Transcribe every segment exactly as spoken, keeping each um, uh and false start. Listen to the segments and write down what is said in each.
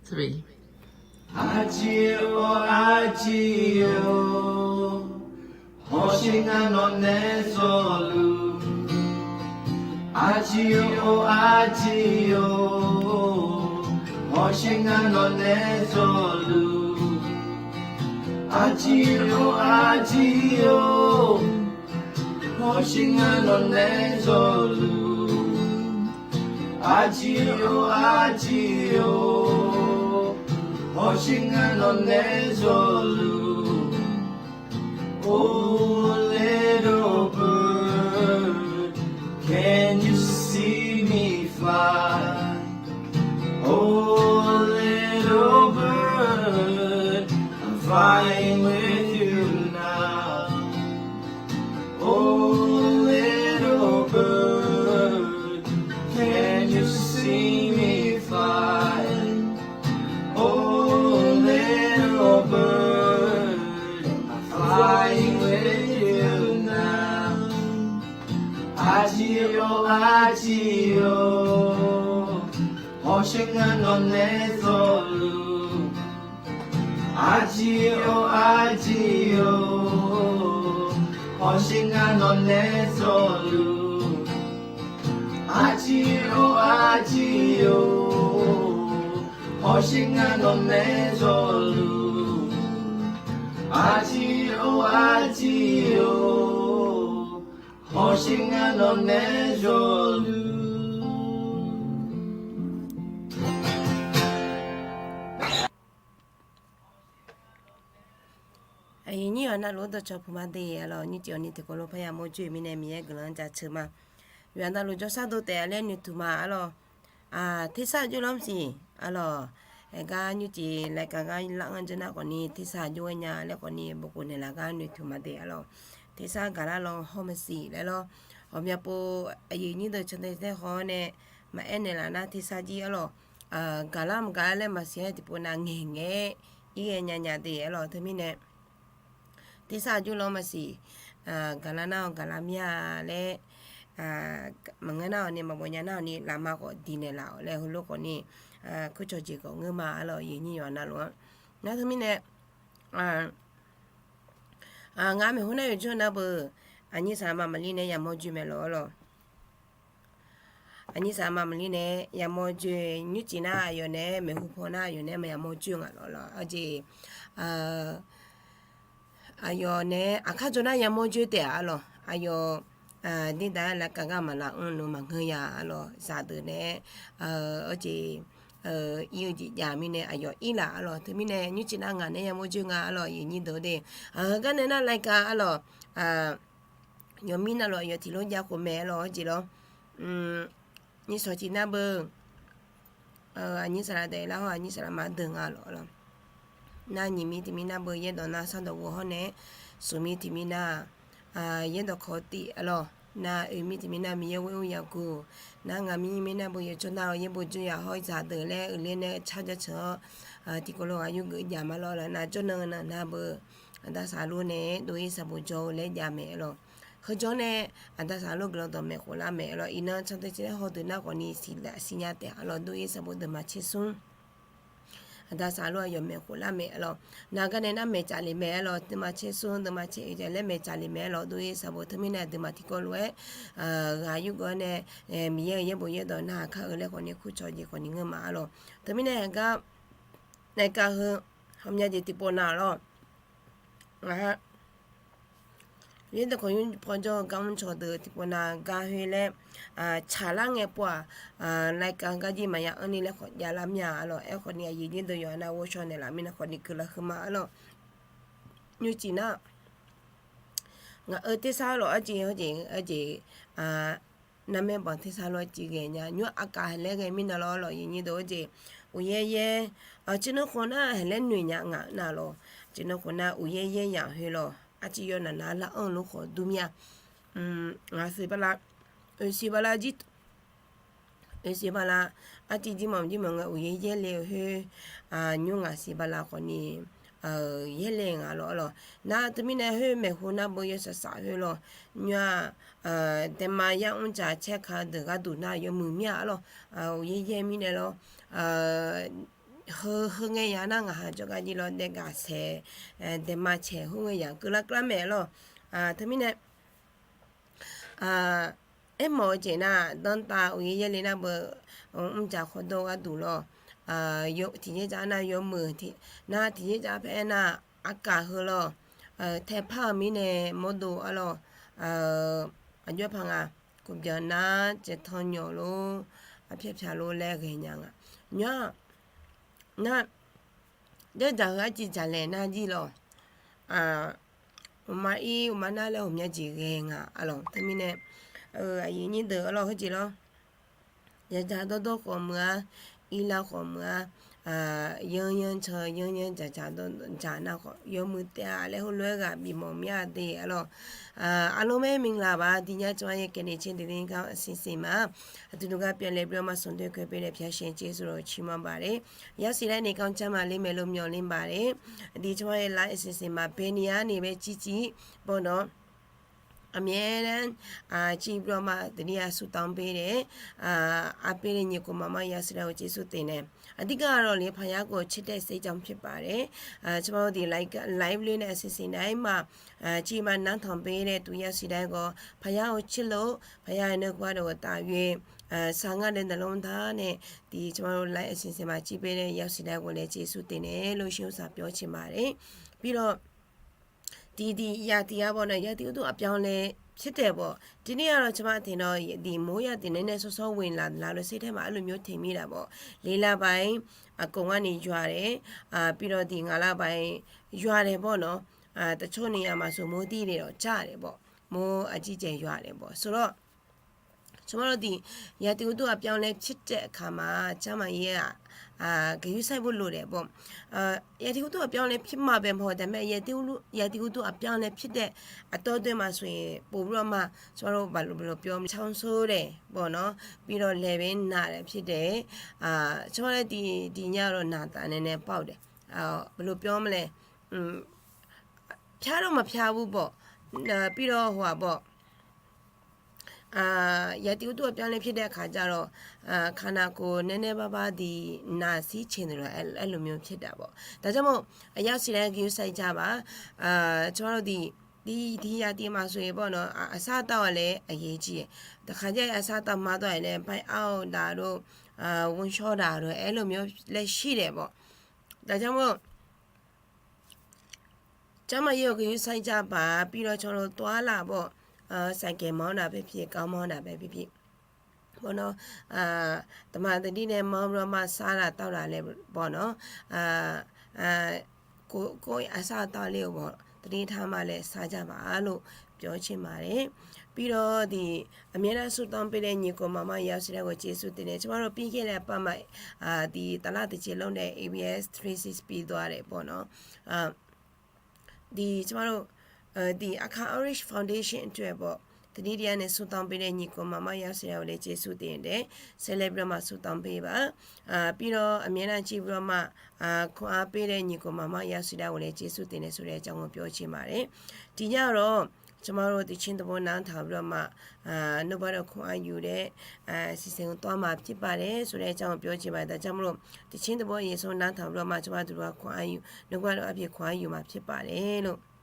Three. Arjir-or arjir-or, hawsher ngar nawq nae zawluf. Arjir-or arjir-or, hawsher ngar nawq nae zawluf. Arjir-or arjir-or, hawsher ngar nawq nae zawluf. Arjir-or arjir-or, hawsher ngar nawq nae zawluf. Oh little bird, can you see me fly? Oh little bird, I'm flying with you now. Oh little bird, can you see me fly? Oh little bird, I'm flying with you now. Arjir-or arjir-or, hawsher ngar nawq nae zawluf. Arjir-or arjir-or, hawsher ngar nawq nae zawluf. Arjir-or arjir-or, hawsher ngar nawq nae zawluf. Arjir-or arjir-or, hawsher ngar nawq nae zawluf. Aqyuif nyir yawqha navluf-anr dawqcawq puq ma de arlawq. Nymrcif awqni tiqkawv lof parya mawr joe-eu mirnae Miqyaer guiqlanq-anr jaceuq ma. Yawqha navluf jawrshar dov taef-a laer noeqtmq ma arlawq. Tersar aqjox lanr siq arlawq. Aergar nymrcif laeqkaq gar lar-anr janr nar khawfni tersar aqjox-aer nya laer khawfni bofkhof naeqlaf gar noeqtmq ma de arlawq. Tersar gaqlar law hawr maqsiq laer lawr. Ghawqmya pov aqyuif nyir deuq cantae tae haw-awr nae maqaer naeqlaf nar tersar jir arlawq. Gaqlar maqgaq laer maqsiq-aer tiqpov nav ngaeqngaeq-aer irghae nya nya de arlawq. Teumirnae tersar aqjox lanr maqsiq, gaqlar nar-awq gaqlar mir-a laer, maqngeur nar-awq ni maqmawf nya nar-awq ni lafma khawf diq naeqlaf-awq laer heulof khawfni kurcawq jeq khawf ngeur ma arlawq. Aqyuif nyir yawqha navluf-anr nar teumirnae ngar maeqhu nar yawqjawr nar beu, aqnyir saqlaqma maqlir nae yamawr joe mae lawq arlawq. Aqnyir saqlaqma maqlir nae yamawr joe. Nymrcif nar aqyawf naeq-aer maeqhu paw nar aqyawf naeq-aer maq yamawr joe nga lawq lawq. Arjeq aqyawf naeq-aer aqkar jawr nar yamawr joe taef-a arlawq. Aqyawf dirdaq-aer laeqkaq gar maqlaf anr nmr maqngeur ya arlawq. Zaqdeuq naeq-aer arjeq ir-eu jeq jav mirnae aqyawf ir laf arlawq. Teumirnae nymrcif nar ngaq naeq-aer yamawr joe nga arlawq. Aqyuif nyir deuq de, heugar nae nar laeqkaq arlawq, yawmir navluf aqyawf tiqlof jav khof mae arlawq. Arjeq lawr, nyiq shawq tiq nar beu, aqnyir saqlaq daef lar hawr aqnyir saqlaqma deuq nga lawq lawq. Nar nyiq mir tiq mir nar beu yaerdawq nar sardawq ghof hawr nae-aer, smq mir tiq mir nar yaerdawq kawq tif arlawq. Nar oeq mir tiq mir nar Miqyaer ghoer ur yaqguq. Nar ngaq mir nyiq mir nar beu yawjawr nar-awq yaerbof jawr yaq hawr zaqdeuq laer uiqler nae car jaceuq-awr, tiqkawv lof ghaq yurgeuf jav ma lawq lawq. Nar jawrnan nan nar beu, aqda saqlaq nae dov-ir saqbof jawr-eu laer jav mae arlawq. Heujawr nae aqda saqlaq guiqlanq dawqmaeq khof lar mae arlawq. Iqnan cantae caer-aer haw deuq nar khawfni siqnya taef arlawq. Dov-ir saqbof deuq maqtser smr, aqda saqlaq aqyawf maeq khof lar mae arlawq. Naq gar nae nar maeqtsaf le mae arlawq. Deuq maqtser smr deuq maqtser oeq jav laer maeqtsaf le mae arlawq. Dov-ir saqbof teumirnae deuq maq tiqkawv lof-aer ghaq yurgeuf-awr nae, Miqyaer-euq yaerbof yaerdawq narhaq kar-eu laer khawfni kurcawq jeq khawfni ngeur ma arlawq. Teumirnae heugar naeqkaq heu ghawqmya jeq tiqpov nav lawq. Ngaq-a, yaerdawq kawq yur paw jawr-eu gar mrcaw deuq tiqpov nav gar khoer laer tsaqlar ngae pov-aq, laeqkaq garjir maqya anr ni laer khawf javlar mir-a arlawq. Aerkhawfni aqyuif nyir deuq yawqha nav ghovshaw naeqlaf mirnae khawfni guiqlanq heu ma arlawq. Nymrcif nar ngaq-euq tersar lawq arjeq hawjeq arjeq, narmaer banq tersar lawr arjeq ghae nya nymr aqkaf laer ghae mirnae lawr lawq. Aqyuif nyir deuq arjeq, uqyaer yaer, aqcir nanr khawf nar haiq laer noeq nya ngaq nar lawq. Aqcir nanr khawf nar uqyaer yaer yaq khoer lawq. Arciv yaw naq nav lar anr-eu lof khawf dur mir-a. Ngaq siq bala, oeq siq bala jir, oeq siq bala, arciv jir mawq jir mawq ngae uqyaer yaer le-eu khoer, nymr ngaq siq bala khawfni yaer le ngaq lawq arlawq. Nar teumirnae khoer maeqhu nar beu yawsaq saf khoer lawq. Nymr-aq, daema yar mr jaq caer ka-eu deuq gharduq nar yawmuiq mir-a arlawq. Uqyaer yaer mirnae lawr, heu heu ngae ya nar ngaq ha jawrgar jir lawr, daef gaq saeq, daef ma caeq heu ngae ya keuvlar keuvlar mae lawr. Teumirnae aermawf-eu jeq nar, danrtav uqyaer yaerle nar beu, mrjaq khawdawr gharduq lawr, tiqyaer jav nar yawmuiq, nar tiqyaer jav paer nar, arkav heu lawr, taepar-eu mirnae mawrdo arlawr, aqjox paq nga, kuqbyan nar caevtan nyawq lor, arpyar pyaq lor laer ghaenya nga. Nymr-aq, nar, dzardzaq heu arciv dzaqlaeq nar jir lawr, uqma ir uqma nar laer ghawqmya jeq ghae nga arlawr. Teumirnae aqyuif nyir deuq arlawr, heujeq lawr, dzaqdzaq dawrdawr khawf meuq-ar, irlar khawf meuq-ar, yanryanr can yanryanr dzaqdzaq dzaq nar khawf yawmuiq taef-a laer heulof-aer ghaq bifmawf mir-a de arlawr. Arlawr mae မင်္ဂလာပါ, ဒီညကျွန်မရဲ့ ကယ်တင်ခြင်းသတင်းကောင်းအစီအစဉ်မှာ အတူတကွပြန်လည်ပြီးတော့မှ ဆုံတွေ့ခွင့်ပေးတဲ့ ဘုရားရှင်ကျေးဇူးတော်ချီးမွမ်းပါတယ်။ ရောက်ရှိတဲ့နေ့ကောင်းကျန်းမာလိမ့်မယ်လို့မျှော်လင့်ပါတယ်။ ဒီကျွန်မရဲ့ live အစီအစဉ်မှာ ဘယ်နေရာကနေပဲကြည့်ကြည့်ပေါ့နော် အမြဲတမ်း ကြည့်ပြီးတော့မှ သတင်းအဆုတောင်းပေးတယ်။ အားပေးတဲ့ညီအစ်ကိုမောင်မောင် ရောက်ရှိတဲ့ကို ကျေးဇူးတင်တယ်။ အဓိကကတော့လေ ဘုရားကိုချစ်တဲ့စိတ်ကြောင့်ဖြစ်ပါတယ်။ ကျွန်မတို့ဒီ live လေးနဲ့ အစီအစဉ်တိုင်းမှာ ကြည့်မှနားထောင်ပေးတဲ့သူ ရောက်ရှိတိုင်းကို ဘုရားကိုချစ်လို့ ဘုရားရဲ့နှုတ်ကပတ်တော်ကို တာ၍ ဆာငတ်တဲ့နှလုံးသားနဲ့ ဒီကျွန်မတို့ live အစီအစဉ်မှာ ကြည့်ပေးတဲ့ ရောက်ရှိတိုင်းကိုလည်း ကျေးဇူးတင်တယ်လို့ ရှင်းဥစွာပြောချင်ပါတယ်။ ပြီးတော့ ဒီ ဒီ ရာသီကပေါ့နော် ရာသီဥတုအပြောင်းအလဲဖြစ်တယ်ပေါ့။ ဒီနေ့ကတော့ ကျွန်မထင်တော့ ဒီမိုးရာသီနည်းနည်းစောစောဝင်လာသလားလို့ စိတ်ထဲမှာအဲ့လိုမျိုးထင်မိတာပေါ့။ လေးလပိုင်းအကုန်ကနေရွာတယ်။ အာ ပြီးတော့ဒီငါးလပိုင်းရွာတယ်ပေါ့နော်။ အာ တချို့နေရာမှာဆိုမိုးသီးတွေတော့ကျတယ်ပေါ့။ မိုးအကြီးအကျယ်ရွာတယ်ပေါ့။ ဆိုတော့ ကျွန်မတို့ဒီ ရာသီဥတုအပြောင်းအလဲဖြစ်တဲ့အခါမှာ ကျန်းမာရေးက အာ ဂရုစိုက်ဖို့လိုတယ်ပေါ့။ အာ ရာသီဥတုအပြောင်းအလဲဖြစ်မှာပဲမဟုတ် ဒါပေမဲ့ ရာသီဥတု ရာသီဥတုအပြောင်းအလဲဖြစ်တဲ့အတောအတွင်းမှာဆိုရင် ပိုပြီးတော့မှ ကျွန်တော်တို့ ဘာလို့ ဘယ်လိုပြောမလဲ ချောင်းဆိုးတယ်ပေါ့နော်။ ပြီးတော့ လည်ပင်းနာတယ်ဖြစ်တယ်။ အာ ကျွန်မလည်းဒီ ဒီညတော့ နာတာနည်းနည်းပေါက်တယ်။ အာ ဘယ်လိုပြောမလဲ อืม ဖျားတော့မဖျားဘူးပေါ့။ အာ ပြီးတော့ ဟိုဟာပေါ့ အာ ရာသီဥတုအပြောင်းအလဲဖြစ်တဲ့အခါကျတော့ အာ ခန္ဓာကိုယ်နည်းနည်းပါးပါးဒီ နာဆင်းချင်တယ်လို့ အဲ့ အဲ့လိုမျိုးဖြစ်တာပေါ့။ ဒါကြောင့်မို့ အရောက်စီတိုင်း ဂရုစိုက်ကြပါ။ အာ ကျွန်တော်တို့ဒီ ဒီ ဒီရာသီမှာဆိုရင်ပေါ့နော် အာ အစားအသောက်ကလည်းအရေးကြီးတယ်။ တခါကျရင် အစားအသောက်မှားသွားရင်လည်း ဗိုက်အောင့်တာတို့ အာ ဝမ်းလျှော်တာတို့ အဲ့လိုမျိုးလည်းရှိတယ်ပေါ့။ ဒါကြောင့်မို့ ကျန်းမာရေးကို ဂရုစိုက်ကြပါ။ ပြီးတော့ ကျွန်တော်တို့ သွားလာဖို့ အာ ဆိုင်ကယ်မောင်းတာပဲဖြစ်ဖြစ် ကားမောင်းတာပဲဖြစ်ဖြစ် ပေါ့နော်။ အာ သမာဓိနဲ့ မောင်းပြီးတော့မှ စားတာသောက်တာလည်း ပေါ့နော်။ အာ အာ ကိုယ့် ကိုယ့်အစားအသောက်လေးကိုပေါ့ သတိထားမှလည်း စားကြပါလို့ ပြောချင်ပါတယ်။ ပြီးတော့ ဒီ အမြဲတမ်းဆုတောင်းပေးတဲ့ ညီအစ်ကိုမောင်မောင် ရောက်စီတိုင်းကို ကျေးဇူးတင်တယ်။ ကျွန်မတို့ ပြီးခဲ့တဲ့အပတ်မှာ အာ ဒီ တလတစ်ကြိမ်လုပ်တဲ့ ABS three sixty သွားတယ်ပေါ့နော်။ အာ ဒီ ကျွန်မတို့ အာ ဒီ အခါ Orange Foundation အတွက်ပေါ့ သတိတရားနဲ့ ဆုတောင်းပေးတဲ့ ညီအစ်ကိုမောင်မောင် ရောက်စီတိုင်းကိုလည်း ကျေးဇူးတင်တယ်။ ဆက်လက်ပြီးတော့မှ ဆုတောင်းပေးပါ။ အာ ပြီးတော့ အမြဲတမ်းကြည့်ပြီးတော့မှ အာ ခွန်အားပေးတဲ့ ညီအစ်ကိုမောင်မောင် ရောက်စီတိုင်းကိုလည်း ကျေးဇူးတင်တယ်ဆိုတဲ့အကြောင်းကို ပြောချင်ပါတယ်။ ဒီညတော့ ကျွန်မတို့ သီချင်းတစ်ပုဒ် နားထောင်ပြီးတော့မှ အာ နှုတ်ဘတ်တော်ခွန်အားယူတဲ့ အာ အစီအစဉ်ကို သွားမှာဖြစ်ပါတယ်ဆိုတဲ့အကြောင်းကို ပြောချင်ပါတယ်။ ဒါကြောင့်မလို့ သီချင်းတစ်ပုဒ် အရင်ဆုံး နားထောင်ပြီးတော့မှ ကျွန်မတို့က ခွန်အားယူ နှုတ်ဘတ်တော်အဖြစ် ခွန်အားယူမှာဖြစ်ပါတယ်လို့။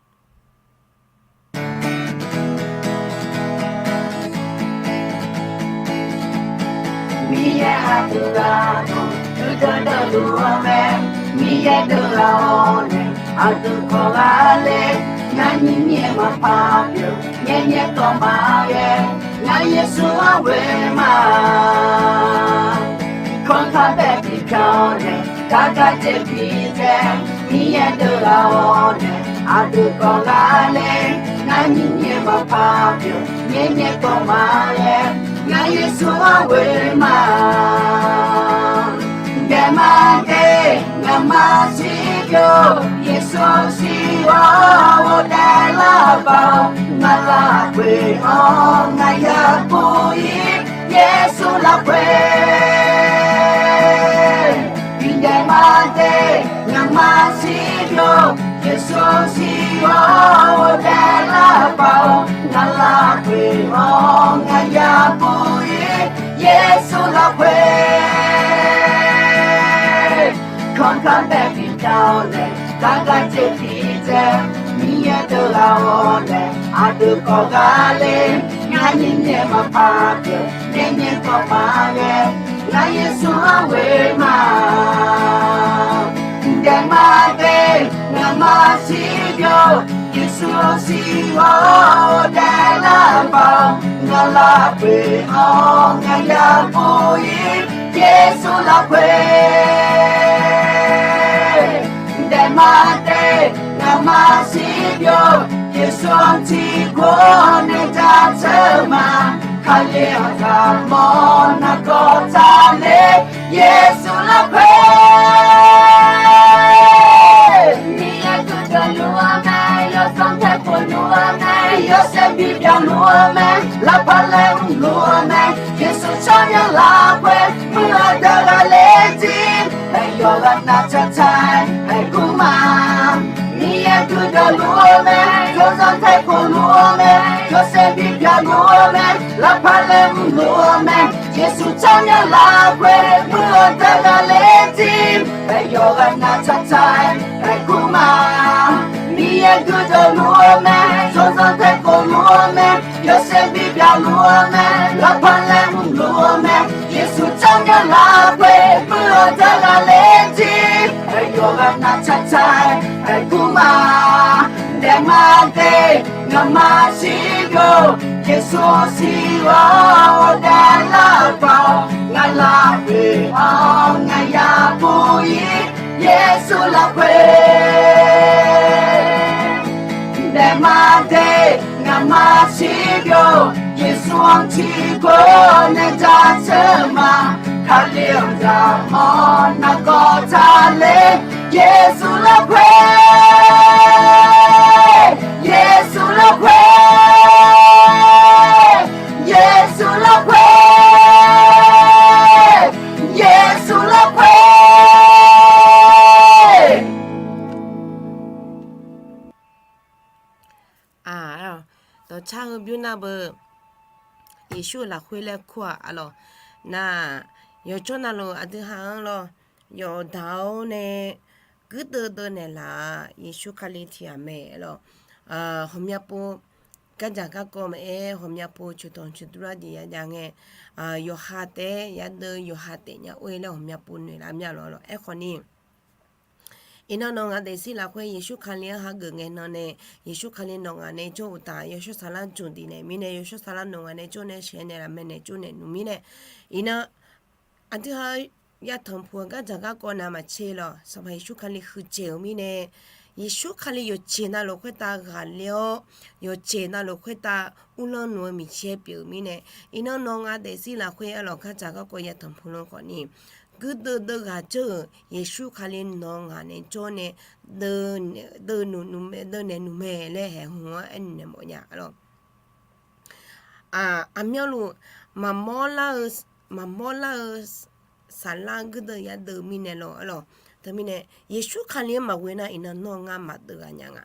Garbae bibyan-awr nae, gargar dzae tiqdzae, Miqyaer deuq ghaq-awr nae, aqdui kawv gar ler, ngar nyir nae maqpar pyeuf, nae nyae kawv ma ghae, ngar Yeqsur-anr ghoe ma. Daef ma daef, ngaqma siqbyov, Yeqsur-anr siqghawr daef lar bav, ngaq lafkhoer-awr ngaq yabur-ir, Yeqsur lafkhoer. Daef ma daef, ngaqma siqbyov, Yeqsur-anr tiqkawv nae jaceuq ma. Kali-anr zaqmawr nargawr taqler, Yeqsur lafkhoer. Miqyaer guirdeuv luf-eu mae, yawsanr taeqkhof luf-eu mae, yawshaef bibyan luf-eu mae, lavpar laer mrluf-eu mae, Yeqsur tsawrmyanr lafkhoer, muiq-eu deuq ghaqler jir, aqyawf-anr nar tsaqtsaq-aer aergur ma. Miqyaer guirdeuv luf-eu mae, yawsanr taeqkhof luf-eu mae, yawshaef bibyan luf-eu mae, lavpar laer mrluf-eu mae, Yeqsur tsawrmyanr lafkhoer, muiq-eu deuq ghaqler jir, aqyawf-anr nar tsaqtsaq-aer aergur ma. Miqyaer guirdeuv luf-eu mae, yawsanr taeqkhof luf-eu mae, yawshaef bibyan luf-eu mae, lavpar laer mrluf-eu mae, Yeqsur tsawrmyanr lafkhoer, muiq-eu deuq ghaqler jir, aqyawf-anr nar tsaqtsaq-aer aergur ma. Daef ma daef, ngaqma siqbyov, Yeqsur siqghawr daef lar bav, ngaq lafkhoer-awr ngaq yabur-ir, Yeqsur lafkhoer. Daef ma daef, ngaqma siqbyov, Yeqsur-anr tiqkawv nae jaceuq ma. Kali-anr zaqmawr nargawr taqler, Yeqsur lafkhoer, Yeqsur lafkhoer, Yeqsur lafkhoer, Yeqsur lafkhoer. Aq, dawqcar heu bymr nar beu, Yeqsur-euq lafkhoer laer kur-aq, aqlawq, nar, yawqjawr navluf aqdui ha-anr lawr, yawqdaq-awr nae guirdeuv deuv naeqlaf-aq, Yeqsur Kali tiqghaq mae, aqlawq, ghawqmya pov gardzaq garkawv maqaer, ghawqmya pov coeqtanq coeqdurlar jeq yajav ngae, yawqha taef-aer yadeuv, yawqha taef nya or-ir laer ghawqmya pov noeqlaf mya lawq, aqlawq. Aerkhawf ni, iqnan nawq ngaq daefzir lafkhoer Yeqsur Kali-anr hageuf ngae nan nae, Yeqsur Kali nawq ngaq nae jawr uqtaf, yawshawr saflar juq diq naeq mirnae, yawshawr saflar nawq ngaq nae jawr nae sheuqnaeq laf mae naeq jawr naeq nmr mirnae, iqnan aqdui ha yatanq puq-eu gardzaq garkawv nav maqtser lawq. Sanqpaq Yeqsur Kali huiqdzaeq-euq mirnae, Yeqsur Kali yawqjeq navluf khoertav ghaqler-awr, yawqjeq navluf khoertav uvlanr nmq-eu miqcaer pyeuf-euq mirnae, iqnan nawq ngaq daefzir lafkhoer aqlawq gardzaq garkawv yatanq puq lan khawf ni, guirdeuv deuv ghaq dzeur-euq Yeqsur Kali nawq ngaq nae jawr nae deuv naeq nmq mae laer haeqhmq-anr aernaeq mawfnya, aqlawq. Aqmyanluf maqmawr lar-eu, maqmawr lar-eu saflar guirdeuv yadeuv mirnae lawq, aqlawq. Teumirnae Yeqsur Kali-anr maqghoe nar iqnan nawr ngar maqdeuv ghaq nya nga.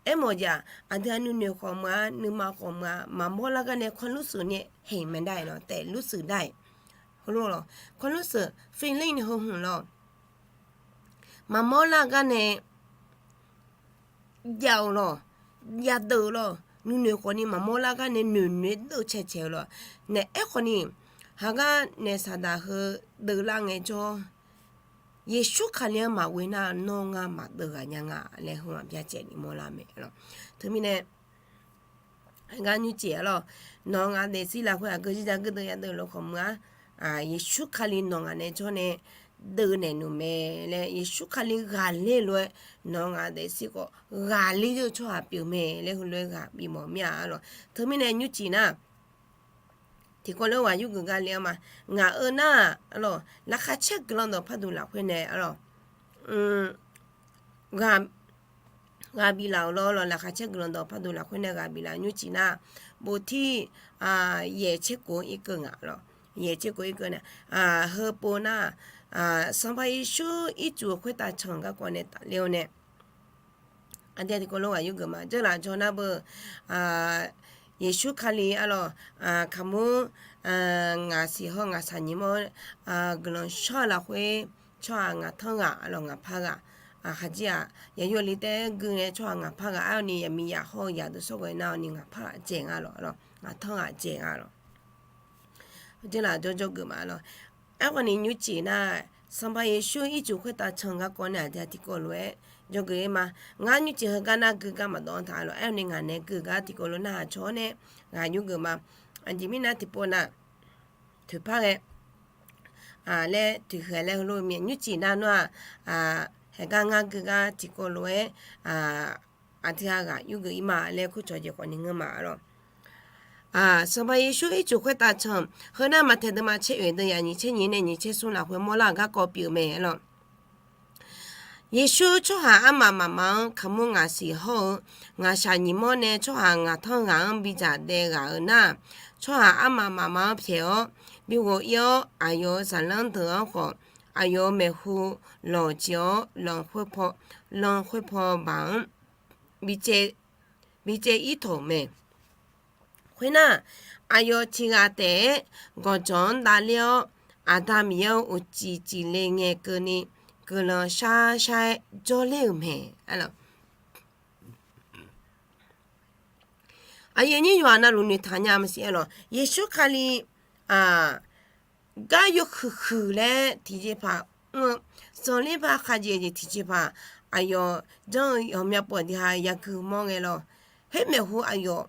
Aermawf jeq-aq, aqdui-aq nuinoeq khawf meuq-a, nuima khawf meuq-a, maqmawr lar gar nae ความรู้สึก nae heq mae dar-aer lawq, taef รู้สึก dar-aer. Heulof lawq, ความรู้สึก feeling heu hmq lawq. Maqmawr lar gar nae jav-eu lawq, yadeuv-eu lawq, nuinoeq khawf ni maqmawr lar gar nae noeqnoeq deuv cae cae-eu lawq. Naeq aerkhawf ni, hagar naeq saqdaq heu deuvlar ngaejawr, Yeqsur Kali-anr maqghoe nar nawr ngar maqdeuv ghaq nya nga laer heu-aq byacaevni mawrlar mae lawq. Teumirnae, gar nymrcif-a lawq, nawq ngaq daefzir lafkhoer aqgeu jirdzaq guirdeuv yadeuv lof khawf meuq-a, Yeqsur Kali nawq ngaq nae jawr nae deuvnaeq nmq mae laer, Yeqsur Kali ghaqler lof-aer nawq ngaq daefzir khawf ghaqler-eu tsawrhaq pyeuf mae laer heulof-aer ghaq bimawf mir-a lawq. Teumirnae nymrcif nar, tiqkawv lof-aer ghaq yurgeuf gar le-anr ma. Ngaq-euq nar-aq, aqlawq, laqkhaq caer guiqlanq dawq parduq lafkhoer nae, aqlawq, ghaq biflaf-euq lawr lawq, laqkhaq caer guiqlanq dawq parduq lafkhoer nae ghaq biflaf nymrcif nar, bof tir yaeq caer kof-anr irkeuv ngaq lawq. Yaeq caer kof irkeuv nae, heupov nar, Sanqpaq Yeqsur ircuf-eu khoertav can-eu garkawv nae tafler-awr nae, aqdui tiqkawv lof-aer ghaq yurgeuf ma. Dzeurlaf jawr nar beu, Yeqsur Kali aqlawq, kaqmur, ngaq siq hawr ngaq saq nyiq mawr, guiqlanq shawr-eu lafkhoer tsawrhaq ngaq tanr ghaq lawq, ngaq par ghaq. Khaqjir-aq, yaqyo li taef-aer gui ngae tsawrhaq ngaq par ghaq aer-awr ni, yaqmiqzaq hawr-eu zaqdeuq sawrghae nar-awr ni ngaq par ghaq dzaeq nga lawq, ngaq tanr ghaq dzaeq nga lawq. Jawrlaf jawrjawr geuf ma lawq. Aerkhawf ni nymrcif nar, Sanqpaq Yeqsur ircuf khoertav can-eu garkawv nae aqdui-aq tiqkawv lof-aer jawrgeuf-ir ma. Ngar nymrcif heugar nar gui gar maqdawv-anr taq lawq. Aer-awr ni ngaq nae gui gar tiqkawv lof narhaq caw-awr nae ghaq nymr geuf ma. Aqjeq mirnae tiqpov nav toeqpar ghae laer toeqkhaeq laer heulof-eu mir-a. Nymrcif nav nar-aq, heugar ngar gui gar tiqkawv lof-aer aqdui-aq ghaq yurgeuf-ir ma laer kurcawq jeq khawf ni ngeur ma lawq. Sanqpaq Yeqsur ircuf khoertav can-eu, heu nar Maqtaeq deuvma tser oeq deuv yaq nyiq tser nyiq nae nyiq tser smr lafkhoer mawrlar-euq garkawv pyeuf-eu mae lawq. Yeqsur tsawrhaq armaf mafma-anr kaqmur ngaqsiq hawr-eu, ngaqshaq nyiq mawr nae tsawrhaq ngaq tanr ghaq-anr bidzaq daev ghaq-euq nar, tsawrhaq armaf mafma-anr pyaeq-awr, bighof-ir-awr, aqyawf-euq zaqlanr deuq-anr khawf, aqyawf-euq maeqhu lawq jeq-awr, lanq khoer paw, lanq khoer paw baq-anr bi caev-ir tawq-euq mae. Khoernar, aqyawf tiq ghaq taef-aer gawqjawq-anr davler-awr, Aqda Miqyaer-anr uqcif cifle ngae keuvni, guiqlanq shar shar-aer jawrler-euq mae. Aqyuif aqnyir yawqghaq navluf noeqtaq nya maqsiq-aer lawq. Yeqsur Kali gar yawhuiq huiq laer tiqjeqpaq mr-eu, zanqler ba khavjeq jeq tiqjeqpaq, aqyawf janr-eu ghawqmya pov-aq diqha yagui mawr ngae lawq. Khoermaeq hu aqyawf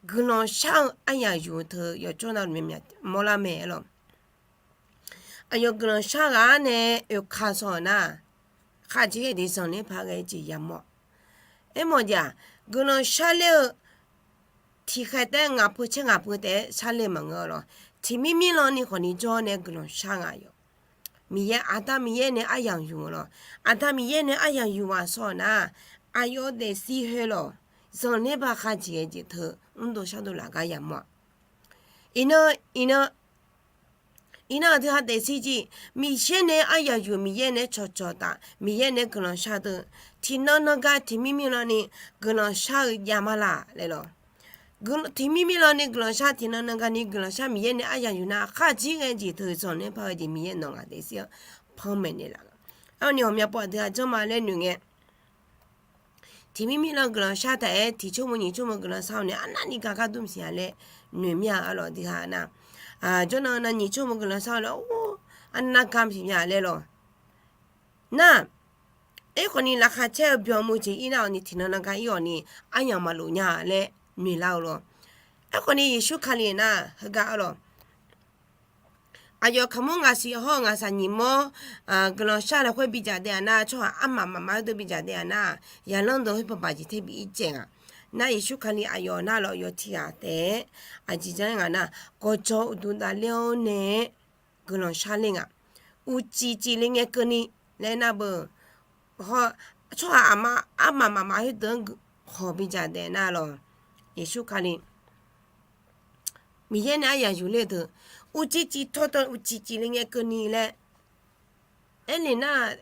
guiqlanq shar-eu aryaq yuq teu yawqjawr navluf mya mawrlar mae-aer lawq. Aqyawf guiqlanq shar ghaq-ar nae oeka saw-euq nar, khavjeq ghae jeq zanqler ba ghae jeq yamawr. Aermawf jeq-aq, guiqlanq sharler-eu tiqkhaeq taef-aer ngaq peu caer ngaq peu taef-aer sharler maqngeur-a lawq. Tiqmir mir lan ni khawf ni jawr nae guiqlanq shar nga yawq. Miqyaer, Aqda Miqyaer nae aryamq yuq-eu lawq. Aqda Miqyaer nae aryamq yuq-aq saw-euq nar, aqyawf daefzir khoer lawq, zanqler ba khavjeq ghae jeq teu mrdov shardov laf gar yamawr-a. Iqnan, iqnan, iqnan aqdui ha daefzir jeq, Miqyaer nae aryamq yuq, Miqyaer nae cawqcawq taf, Miqyaer nae guiqlanq shar deuq, tiqnan nan gar tiqmir mir lan ni guiqlanq shar-eu jav ma laq laer lawq. Tiqmir mir lan ni guiqlanq shar, tiqnan nan gar ni guiqlanq shar, Miqyaer nae aryamq yuq nar, khavjeq ghae jeq teu zanqler ba ghae jeq Miqyaer nawq ngaq daefzir-anr panmaeq naeqlaf-a. Arni ghawqmya pov aqdui ha janrma laer noeq ngae, tiqmir mir lan guiqlanq shar taef-aer tiq tsawrmeuq nyiq tsawrmeuq guiqlanq shar-awr nae arnavni gar gar dur maqsiq-a laer noeq mir-a lawq. Tiqghaq nar, jawrnan nan nyiq tsawrmeuq guiqlanq shar-awr nae, or, arnav gar maqsiq nya laer lawq. Nar, aerkhawf ni laqkhaq caer-eu byanluf jeq ir nar-awq ni tiqnan nan gar ir-awq ni aryamq maqlof nya laer noeqlar-eu lawq. Aerkhawf ni Yeqsur Kali nar heugar-a lawq. Aqyawf kaqmur ngaqsiq hawr-eu ngaqshaq nyiq mawr guiqlanq shar lafkhoer bidzaq daef-a nar, tsawrhaq armaf mafma-aer deuq bidzaq daef-a nar, yaqlanr deuq khoer paqbaq jeq ter bi ir caev nga. Nar Yeqsur Kali aqyawf nar lawq, yawf tiq ghaq taef-aer aqjeq janr-aer ngaq nar, gawqjawq uqduq davler-awr nae guiqlanq shar ler nga. Uqcif cifle ngae keuvni laer nar beu, tsawrhaq aqma armaf mafma khoerdeuq-anr guiqlanq bidzaq daef nar lawq. Yeqsur Kali Miqyaer nae aryamq yuq ler-eu deuq, uqcif cif taw taw uqcif cifle ngae keuvni laer aerlef nar,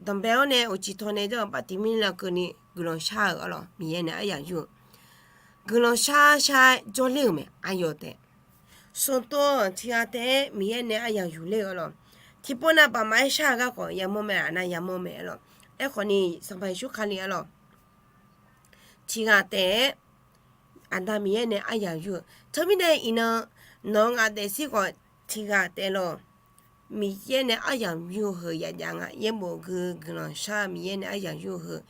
danqbae-awr nae uqcif taw nae janr-eu baftiq mir lan keuvni guiqlanq shar-euq arlawq, Miqyaer nae aryamq yuq-eu guiqlanq shar shar-aer jawrler-euq mae. Aqyawf taef smq tov-anr tiq ghaq taef-aer Miqyaer nae aryamq yuq ler-eu arlawq. Tiqpov nav baqmaf-aer shar-eu garkawv yamawr mae, aqnav yamawr mae arlawq. Aerkhawf ni Sanqpaq Yeqsur Kali arlawq, tiq ghaq taef-aer Aqda Miqyaer nae aryamq yuq-eu. Teumirnae iqnan nawq-eu ngaq daefzir khawf tiq ghaq taef lawq, Miqyaer nae aryamq yuq heu yajav nga. Yaerbof gui guiqlanq shar Miqyaer nae aryamq yuq heu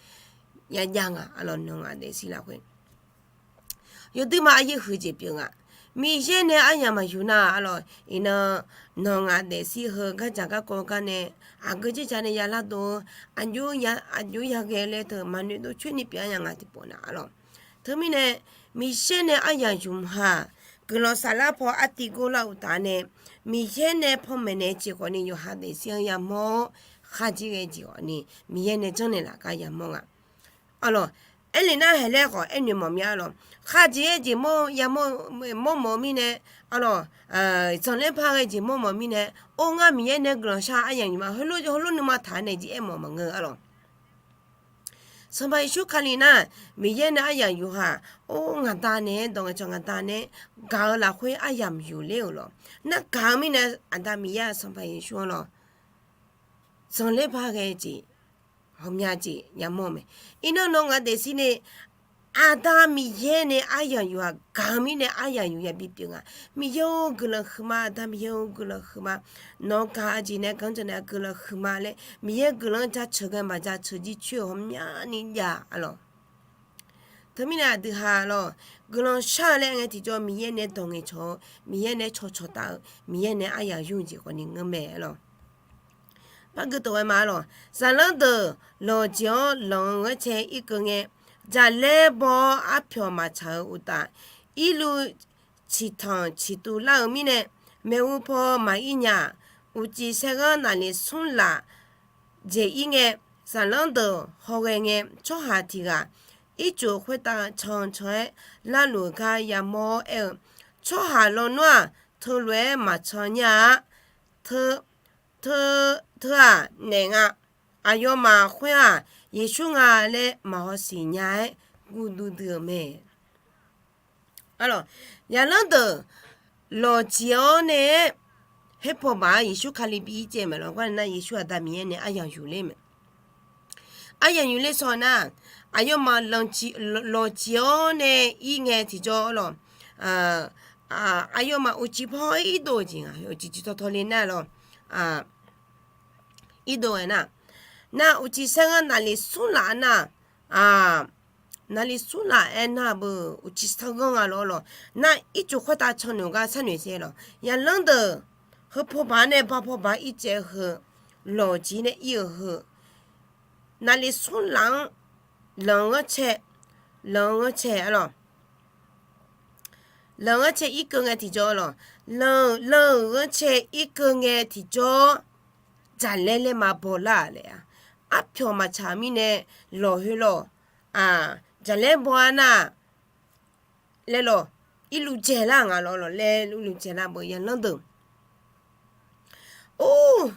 yajav nga arlawq, nawq-eu ngaq daefzir lafkhoer. Yawduima aryaer huiq jeq pyeuf nga. Miqyaer nae aryamq maqyuq nar arlawq, iqnan nawq-eu ngaq daefzir heu gardzaq garkawv gar nae aqgeu dzerdzaq nae yalar dov-eu, aqjox yaghae laer teu maqnoeq dov coer ni pyeuf-a nya nga tiqpov nav arlawq. Teumirnae Miqyaer nae aryamq yuq ma-aq, guiqlanq saflar paw artiv gor lar uqtaf nae, Miqyaer nae panmaeq naeq-eu jeq khawf ni yawqha daefzir-anr yamawr-awr, kharjeq ghae jeq khawf ni Miqyaer nae janrnaeq laf gar yamawr nga. Arlawq, aerlef nar haeq laer khawf aernoeq mawf mir arlawq. Kharjeq ghae jeq mawr yamawr, mawr mawf-eu mirnae, arlawq, zanqler ba ghae jeq mawr mawf-eu mirnae, or ngar Miqyaer nae guiqlanq shar aryamq yuq ma, heulof heulof nuima taq nae jeq aermawf maqngeur arlawq. Sanqpaq Yeqsur Kali nar, Miqyaer nae aryamq yuq-aq, or ngaqda nae-aer dawq ngaeqcawq ngaqda nae-aer gaq-eu lafkhoer aryamq yuq ler-euq lawq. Nar gaq-eu mirnae Aqda Miqyaer-aq Sanqpaq Yeqsur arlawq, zanqler ba ghae jeq, ghawqmya jeq yamawr mae. Iqnan nawq ngaq daefzir nae, Aqda Miqyaer nae aryamq yuf-aq, gaq-eu mirnae aryamq yuf yabi pyeuf nga. Miqyaer-or, guiqlanq huiqma, Aqda Miqyaer-or, guiqlanq huiqma. Nawq-eu gaq-eu jeq nae, ganr jawq nae guiqlanq huiqma laer, Miqyaer guiqlanq-anr jaceuq ghae maqjaceuq jircoer-eu ghawqmyani jav-a lawq. Teumirnae aqdui ha lawq, guiqlanq shar-eu laer ngae tiqjawr Miqyaer nae dawq ngaeqcawq-eu, Miqyaer nae cawqcawq taf-eu, Miqyaer nae aryamq yur jeq khawfni ngeur mae lawq. Par gui tov ghae ma lawq. Zaqlanr deuq lawqjeq-awr lanq-eu ghanrcae irkeuv ngae, jaqlaer baw-awr arpyawq maqtsaq-eu uqtaf, irluv ciqtanq ciqtuv lar-eu mirnae, maeqhu paw maqir nya-aq, uqcif saerghanr naqliq smr laf jeq ir ngae, zaqlanr deuq hawghae ngae, tsawrhaq tiq ghaq ircuf khoertav cancan-aer, larluf gar yamawr-awr aer-eu, Tsawrhaq lawnmr-aq, teulof-aer maqcan nya-a. Teu, teu, teu-aq naef nga. Aqyawfmaf khoer-aq, Yeqsur nga laer maqhaw siqnya-aer guv duidui-eu mae. Zaqlanr deuq lawqjeq-awr nae-aer, khoerpaw baq-a Yeqsur Kali bi ir caev mae lawq. Gar nar Yeqsur Aqda Miqyaer nae aryamq yuf ler mae. Aryamq yuf ler saw nar, aqyawfmaf lawqjeq-awr nae ir ngae tiqjawr lawq. Aqyawfmaf uqcif paw-aer irdov-eu jeq nga, uqcif cif tawtaw le nar lawq. Irdov-aer nar, nar uqcif saerghanr naqliq smr laf nar, naqliq smr laf-aer nar beu uqcif saerghanr nga lawq lawq. Nar ircuf khoertav cannoeq gar sharnoeq saer lawq. Zaqlanr deuq heu paw baq nae ba paw baq ircaev heu, lawqjeq nae ir-eu heu, naqliq smr laf-anr lanq-eu ghanrcae, lanq-eu ghanrcae-a lawq. Lanq-eu ghanrcae irkeuv ngae tiqjawr lawq. Lanq-eu, lanq-euq ghanrcae irkeuv ngae tiqjawr, jaqlaer laer ma baw lar-aq laer-a. Arpyawq maqtsaq mirnae lawq khoer lawq. Jaqlaer baw-a nar laer lawq. Irluv dzaeq lar nga lawq lawq laer irluv dzaeq lar beu zaqlanr deuq. Or,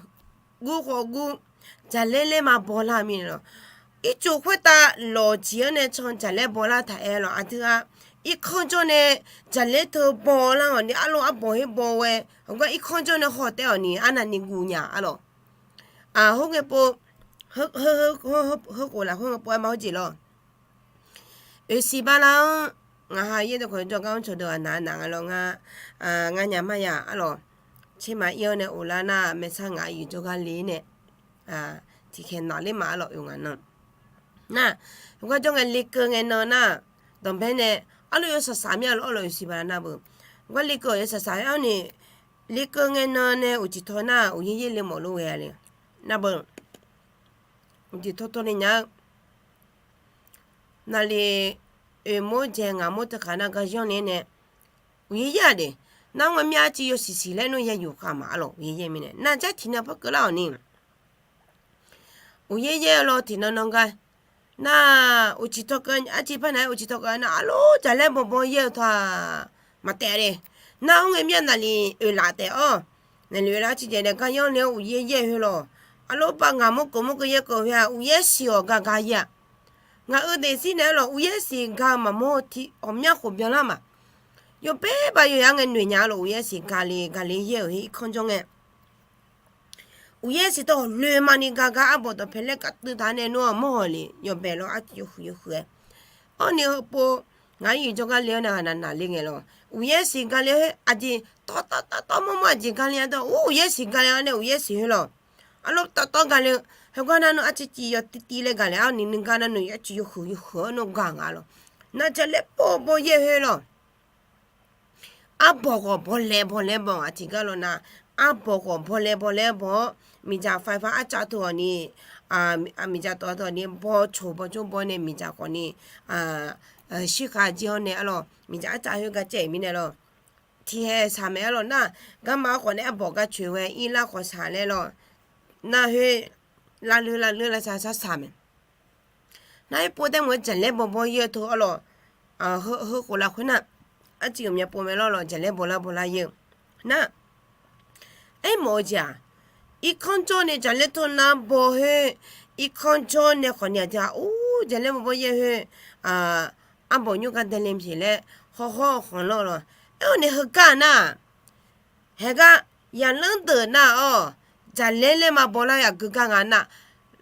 guv khawf guv, jaqlaer laer ma baw lar mirnae lawq. Ircuf khoertav lawqjeq-anr nae can jaqlaer baw lar taq-aer lawq. Aqdui-a, irkanr jawr nae jaqlaer teu baw lar-awq ni, arlof arbawq khoer baw ghae, heugar irkanr jawr nae haw taef-awq ni, arnavni guv nya-a lawq. Khoerngae pov, heu khof lafkhoer ngae pov-aer ma hawr jeq lawq. Oeqsiq bala-anr, ngaq ha yaer deuq khawf jawrgar-anr cawqdeuq-aq naq naq nga lawr nga. Ngar nyaf mar yaf-a lawq. Tser maq ir-awr nae of lar nar, maersar ngaq yuif jawrgar le nae tiqkhaeq naq ler ma-a lawq, oe ngaq nan. Nar, heugar jawr ngae lekeuv ngae nan nar, danqbae nae, arlof yawsaq saq mir-a lawq, arlof oeqsiq bala nar beu. Heugar lekeuv-awq yawsaq saq-aer-awr ni, lekeuv ngae nan nae uqcif taw nar, uqyaer yaer le mawf lof ghae-a le. Nar beu, uqcif taw taw nae nya-eu naqliq oeqmawr dzaeq ngaq mawr teu khaq nar gar yanr le nae, uqyaer yaer-a de. Nar ngar mir arciv yawsiq siq laer nmr ya yuf khav ma-a lawq, uqyaer yaer mirnae. Nar jar tiqnan par keuvlar-awq ni. Uqyaer yaer-eu lawr tiqnan nan gar. Nar, uqcif taw keuv arciv par nar-aer uqcif taw keuv nar, arlof jaqlaer bawbaw yaer-eu taq maqtaef de. Nar, khoerngae mir-a naqliq oeqlaf taef-awr, naqliq oeqlaf arciv dzaeq nae gar yanr le-awr uqyaer yaer khoer lawq. Arlof ba ngaq mawr keuv mawr keuv yaer keuv khoer-aq, uqyaer siq-awq ga ga yaer-a. Ngaq-euq daefzir naeq-aer lawq, uqyaer siq ga-eu maqmawr-eu tiq ghawqmya khof byanlar ma. Yawbae ba yawqha ngae noeq nya-a lawq, uqyaer siq ga le ga le yaer-euq khoer irkanr jawr ngae. Uqyaer siq tawq loe maqni ga gar arbawq dawqpae laer kavtuiv taq nae nmr-awq mawr-awq le, yawbae lawr arciv yawhuiq yawhuiq-aer. Awr ni heupov, ngaq-aer yuif jawrgar le-awr nae ghaqnaq naqle ngae lawq. Uqyaer siq ga le khoer aqjeq tawv tawv tawv tawv mawr mawr aqjeq ga le-a dawr, uqyaer siq ga le-awr nae uqyaer siq khoer lawq. Arlof tawv tawv ga le-eu, heugar nar nmr arciv civ yaw tiv tiv laer ga le-awr ni nuigar nar nmr arciv yawhuiq yawhuiq-awr nmr ga nga lawq. Nar jaqlaer bawbaw yaer khoer lawq. Arbawq khawf bawlaeq bawlaeq baw-aq tiqgar lawq nar, arbawq khawf bawlaeq bawlaeq baw-awr, miqdzaq faiv far arcav teu-awq ni, miqdzaq tawv teu-awq ni baw coq baw jawr baw nae miqdzaq khawf ni shirkhav jir-awr nae-a lawq, miqdzaq arcav khoer gar caev-euq mirnae lawq. Tiqhaeq saq maeq-a lawq nar, garma-awr khawf nae arbawq gar coeq ghae irlar khawf saq laer lawq. Nar khoer lavleur lavleur lavsaq sar saq mae. Nar, aerpov taef mq-aer jaqlaer bawbaw yaer-eu teu-awr lawq. Heu khof lafkhoer nar, arciv ghawqmya pov mae lawr lawq, jaqlaer bawlar bawlar yaer-eu. Nar, aermawf-eu jeq-aq, irkanr jawr nae jaqlaer teu nar baw khoer, irkanr jawr nae khawf ni aqdui-aq, or, jaqlaer bawbaw yaer khoer, arbawq nymr gar dae le maqsiq laer hawr hawr-eu khanq lawr lawq. Aer-awr nae heugar nar, haegar, zaqlanr deuq nar-awq, jaqlaer laer ma bawlar-eu aqgeu gar nga nar,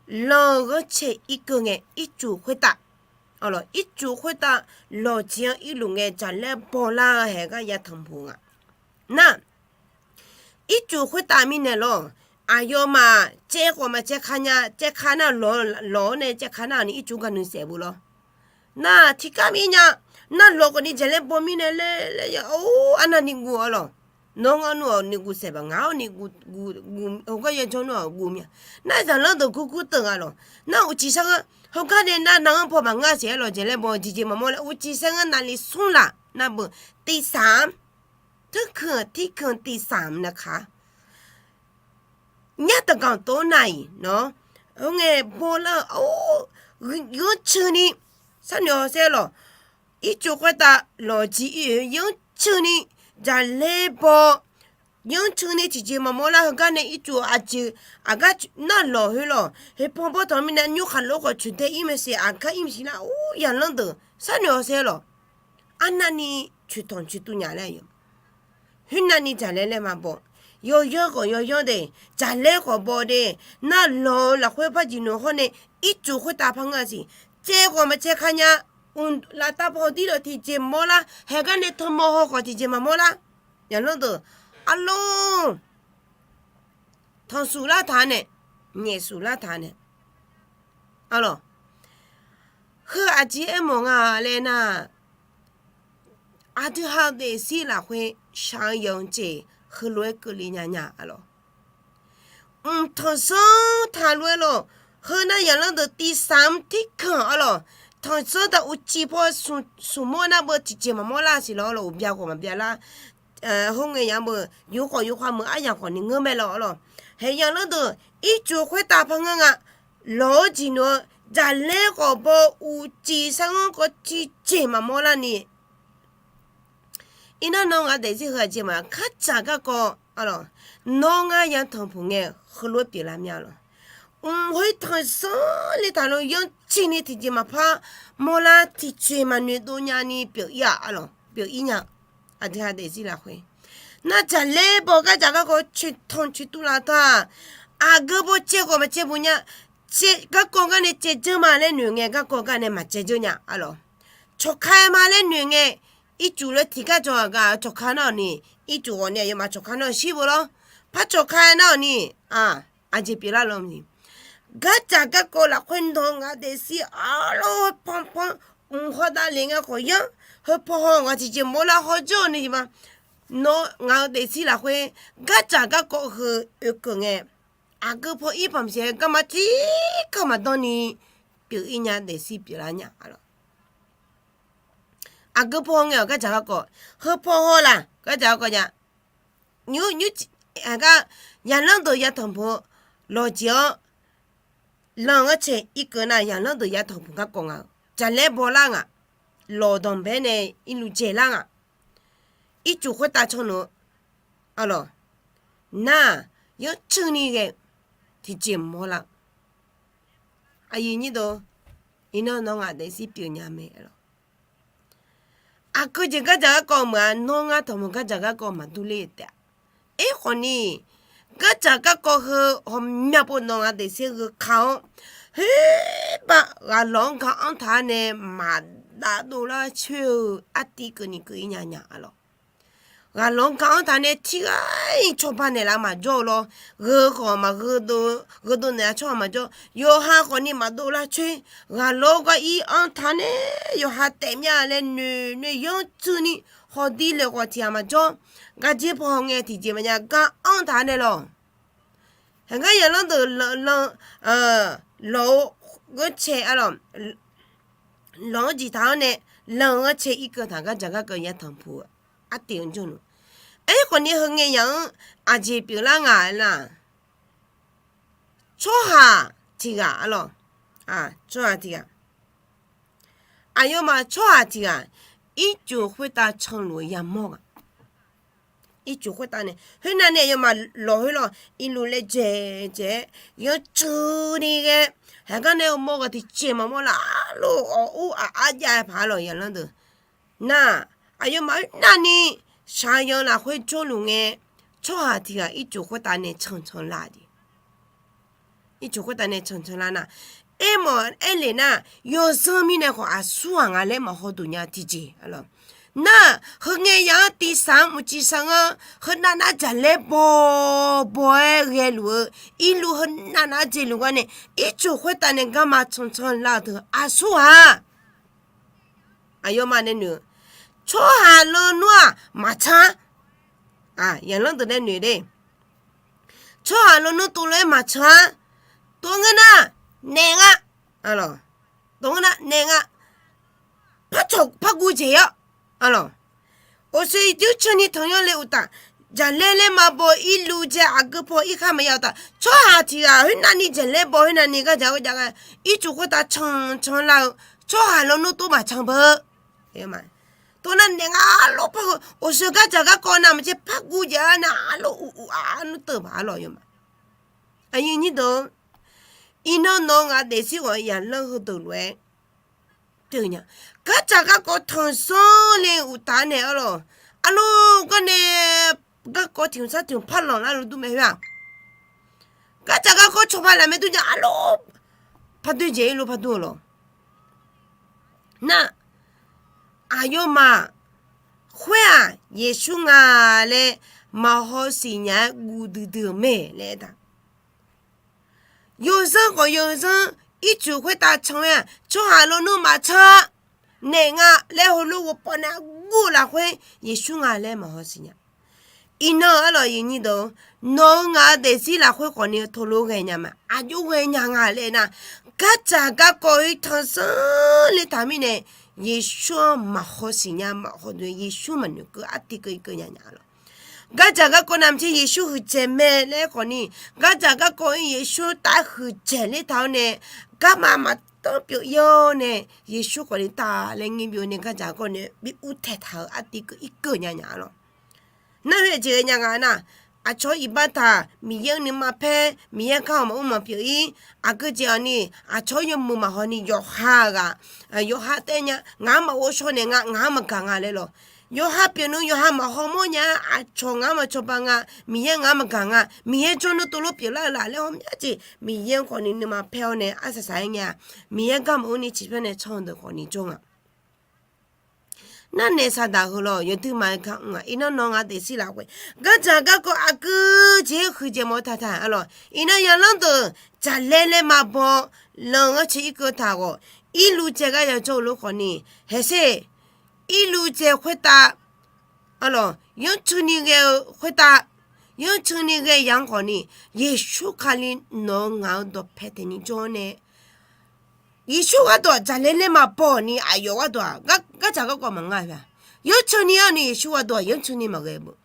lanq-eu ghanrcae irkeuv ngae ircuf khoertav, ircuf khoertav lawqjeq-anr irluf ngae jaqlaer bawlar-eu haeq gar yatanq puq nga. Nar, ircuf khoertav mirnae lawr, aqyawfmaf caev khawf maqcaev ka nya, caev ka nar lawq-awr nae caev ka nar-awq ni ircuf gar nuisaef bu lawr. Nar tiqgar mir nya, nar lawq khawf ni jaqlaer baw mirnae laer laer ya, or, arnavni guv-awr lawq. Nawr ngar nmr-awq ni guv saef baq, ngaq-awr ni guv, guv, guv, heugar yajawr nmr-awq guv mir-a. Nar zaqlanr deuq gurgur teuv nga lawq. Nar uqcif sar ngar heugar nae nar nav-anr paw maqngeur-a siq-aer lawq, jaqlaer baw-eu tiqjeq maqmawr laer uqcif sar ngar navlif smr laf nar beu, tiq saq-anr, teurkeuq-anr tiqkeuq tiq saq-anr nar ka Nyar taqganq tov nar-iq nawr, heugar ngae bawlar-eu, or, yanrcuini, sharnoeq hawsher lawq, ircuf khoertav lawqjeq ir-eu yanrcuini, jaqlaer baw, yanrcuini tiqjeq maqmawr lar heugar nae ircuf aqjeq, aqgar nar lawq khoer lawq, heupawr bawrtanq mirnae nymr khaqlo khawf coeqdae ir maqsiq, aqgar ir maqsiq lar, or, yaqlanr deuq sharnoeq hawsher lawq. Arnavni coeqtanq coeqtuv nya laer-a. Khoernavni jaqlaer laer ma baw. Yawyanr khawf yawyanr de, jaqlaer khawf baw de, nar lawq-eu lafkhoer par jeq noeq hawr nae, ircuf khoertav par ngeur-a siq. Caev khawf maqcaev ka nya, mq, laftav paw hawdir lawq tiqjeq mawr lar, haeq gar nae tanqmawr haw khawf tiqjeq maqmawr lar. Yaqlanr deuq, arlor, tanqsuf lartaq-a nae, nyaefsuf lartaq-a nae, arlawq, heu aqjeq aermawf nga laer nar, aqdui-aq daefzir lafkhoer shaq-eu yawq-eu jeq heulof-aer keuvle nya nya, arlawq. Mq, tanqsanr taqlof-aer lawq. Heu nar yaqlanr deuq tiq saq-anr tirkanq, arlawq, tanqsanr taq uqcif paw smq mawr nar beu tiqjeq maqmawr lar siq lawq, arlawq, uqbya khawf maqbya lar. Hawr ngae yaq-anr beu, yawkhawf yawkhar meuq aryamq khawf ni ngeur mae lawq, arlawq. Haeq yaqlanr deuq ircuf khoertav par ngeur nga. Lawq-eu jeq noeq-eu, jaqlaer khawf baw, uqcif sar-anr khawf tiqjeq maqmawr larni, iqnan nawr ngaq daefzir heu aqjeq ma, gardzaq garkawv, arlawq, nawr ngar yatanq puq ngae heulof-aer pyeuflar mir-a lawq. Mq, khoer tanqsanr le taqlof yanrcuini tiqjeq maqpar mawrlar, tiqjeq maqnoeq dov nyani pyeuf ir-aq, arlawq, pyeuf ir nya. Aqdui-aq daefzir lafkhoer nar jaqlaer baw gardzaq garkawv coeqtanq coeqtuv laftav, aqgeu baw caev khawf maqcaev buq nya. Garkawv gar nae caevdzeur ma laer noeq ngae, garkawv gar nae maqcaevdzeur nya, arlawq. Cawqka-aer ma laer noeq ngae, ircuf laer tiqgar jawr-aq gar cawqka nar-awq ni, ircuf ghawq ni aqyawfmaf cawqka nar-awq shir beu lawr. Par cawqka-aer nar-awq ni, aqjeq pyeuflar lawr ni. Gardzaq garkawv lafkhoer nawr ngaq daefzir arlawr panpan, mq, hawdav lef ngae khawf yanr, heupaw haw ngaq tiqjeq mawrlar hawdzeur-eu ni jeq ma. Nawr ngaq-eu daefzir lafkhoer gardzaq garkawv heu oekeuv ngae, aqgeu paw ir pamq siq-aer garma tirkanq maqdanr ni pyeuf ir nya, daefzir pyeuflar nya, arlawq. Aqgeu paw haw ngae-awq gardzaq garkawv, heupaw haw laf gardzaq garkawv nya. Nymr nymr, aqgar yaqlanr deuq yatanq puq-eu lawqjeq-anr, lanq-eu ghanrcae irkeuv nar yaqlanr deuq yatanq puq garkawv nga-eu, jaqlaer bawlar nga, lawqdanq bae nae irluf dzaeqlar nga, ircuf khoertav canluf-eu, arlawq, nar-aq yanrcuini ghae tiqjeq mawrlar. Aqyuif nyir deuq, iqnan nawr ngaq daefzir pyeuf nya mae, arlawq. Aqgeu jeq gardzaq garkawv meuq-aq, nawr ngar tanqmuq gardzaq garkawv maqdur ler taef-a. Aerkhawf ni, gardzaq garkawv heu ghawqmya pov nawq ngaq daefzir gheu ka-awr, khoerbav ghaqlawq-anr ga-anr taq-a nae maqdav dovlar coer-eu artiv keuvni keuv ir nya nya, arlawq. Ghaqlawq-anr ga-anr taq-a nae tirghar-iq cawba naeqlaf maqjawr-eu lawr. Gheu khawf maqgheu, gheudov naeqlaf tsawrhaq maqjawr. Yawqha khawf ni maqdov lar coer. Ghaqlawq-anr ga-ir-anr taq-a nae yawqha taef mya laer noeq noeq yanrcuini, hawdir laeq khawf tiq ghaq maqjawr. Garjer paw haw ngae tiqjeq maqnya ga-anr taq-a nae lawq. Haqgar yaqlanr deuq lanq, lanq, lawq-eu ghanrcae, arlawq, lanq-anr jiq taq-awr nae, lanq-eu ghanrcae irkeuv taq gardzaq garkawv yatanq puq-eu artiv-anr jawrluf. Aerkhawf ni heu ngae yaq-anr aqjeq pyeuflar nga nar, tsawrhaq tiq ghaq, arlawq, tsawrhaq tiq ghaq, aqyawfmaf tsawrhaq tiq ghaq ircuf khoertav canluf-eu yamawr nga. Ircuf khoertav nae khoernav nae aqyawfmaf lawq khoer lawq irluf laejae dzae-aer yanrcuini ghae, haqgar nae mawr ghaq tiqjeq maqmawr laf, arlawq, awq ur aqar jav-aer paq-aer lawq yaqlanr deuq. Nar, aqyawfmaf khoernavni shaqyan lafkhoer jawrluf ngae, tsawrhaq tiq ghaq ircuf khoertav nae cancan lar jeq. Ircuf khoertav nae cancan lar nar, aermawf aerlef nar, yawzanr mirnae khawf aqsur-aq nga laer maqhaw duq nya tiqjeq. Nar, heungae ya-anr tiqsaq-anr mqciv sar-anr, heunav nar jaqlaer bawbaw-aer ghaeluf-eu, irluv heunav nar jeqluf gar nae, ircuf khoertav nae garma cancan lar-eu teu aqsur-aq. Aqyawfmaf nae noeq-eu, tsawrhaq lawnmr-aq maqcan-ar. Yaqlanr deuq nae noeq de. Tsawrhaq lawnmr tov lof-aer maqcan-ar. Tov ngeur nar, naeq nga. Tov ngeur nar naeq nga. Par cawq par guv jeq-awr, arlawq, oqsoe irjur canni tanq yawr le uqtaf, jaqlaer laer ma baw irluv jae aqgeu paw irkhar maqya uqtaf, tsawrhaq tiq ghaq khoernavni jaqlaer baw khoernavni gardzaq gharjav ghae, ircuf khoertav cancan lar-eu, tsawrhaq lawnmr tov maqcan beu. Tov nar naeq nga, arlawq par-eu oqsoe gardzaq garkawv navmaqtser par guv jeq-ar nar, arlawq uq uq-aq nmr teuv baq arlawq yawma. Aqyuif nyir deuq-or, iqnan nawq-eu ngaq daefzir ghawq yaqlanr heudeuq lof-aer teu nya. Gardzaq garkawv tanqsanr le uqtaf nae arlawq, arlawq garnae garkawv tiq hmq sar tiq hmq par lanq lar luf dur mae khoer-aq, gardzaq garkawv cawba laf mae dur nya arlawq, par doer jeq-ir lof par dur-eu lawq. Nar, aqyawfmaf khoer-aq Yeqsur nga laer maqhaw siqnya-aer guv duidui-euq mae laer aertaq. Yawzanr khawf yawzanr, ircuf khoertav can-aer-aq tsawrhaq lawnmr maqcan, naeq nga laer heulof ghofpawv nae argur-eu lafkhoer Yeqsur nga laer maqhaw siqnya. Iqnan arlawq aqyuif nyir deuq-or, nawq-eu ngaq-eu daefzir lafkhoer khawfni teulof ghaenya ma, aqjox ghaenya nga laer nar, gardzaq garkawv-ir tanqsanr le taq mirnae, Yeqsur-anr maqhaw siqnya maqhaw duq, Yeqsur maqnoeq keuv artiv keuv-ir keuv nya nya lawq. Gardzaq garkawv navmaqtser Yeqsur huiqdzaeq mae laer khawfni, gardzaq garkawv-ir Yeqsur taf-aer huiqdzaeq ler taq-awr nae, garma maqtanr pyeuf-ir-awr nae, Yeqsur khawfni taf laer ngeur byov nae gardzaq garkawv nae bi uvtaeq taq-euq artiv keuv-ir keuv nya nya lawq. Nar khoer aqjeq ghaenya nga nar, aqcawq-anr iqbax taq, Miqyaer-anr nuima paer, Miqyaer gar-awq maqmr maqpyeuf-ir, aqgeu jeq-awq ni, aqcawq-anr yawmuiq maqhaw ni yawqha-eu ghaq, yawqha taef-aer nya, ngaq-anr maqghovshaw naeq nga, ngaq-anr maqgaq nga laer lawq. Yawqha pyeuf nmr yawqha maqhaw mawr nya, aqcawq ngaq-anr maqcawba nga, Miqyaer ngaq-anr maqgaq nga, Miqyaer jawrnan tov lof pyeuflar-eu laf laer hawmya jeq, Miqyaer-anr khawfni nuima paer-awr nae arsaq saq-aer ngae-a, Miqyaer gar maqmr ni ciqpyar nae can-eu deuq khawfni jawr nga. Nar naeq saqdaq heu lawq, yawduimaf-aer gar mr-aq, iqnan nawq-eu ngaq daefzir lafkhoer gardzaq garkawv aqgeu jeq-aer huiqdzaeq mawf-eu taq taq arlawq. Iqnan yaqlanr deuq jaqlaer laer ma baw, lanq-anr cae irkeuv taq ghawq, irluv jae gar yajawr-eu lof khawfni, haeqsher, irluv jae khoertav, arlawq, yanrcuni ghae-eu khoertav, yanrcuni ghae yaq-anr khawfni, Yeqsur Kali nawq-eu ngaq-eu dawqpae taeqni jawr-awr nae, Yeqsur gharduq-aq jaqlaer laer ma baw ni aqyawf gharduq-aq gardzaq garkawv maqnga-a. Yanrcuni-awr ni Yeqsur gharduq-aq yanrcuni maqghae beu.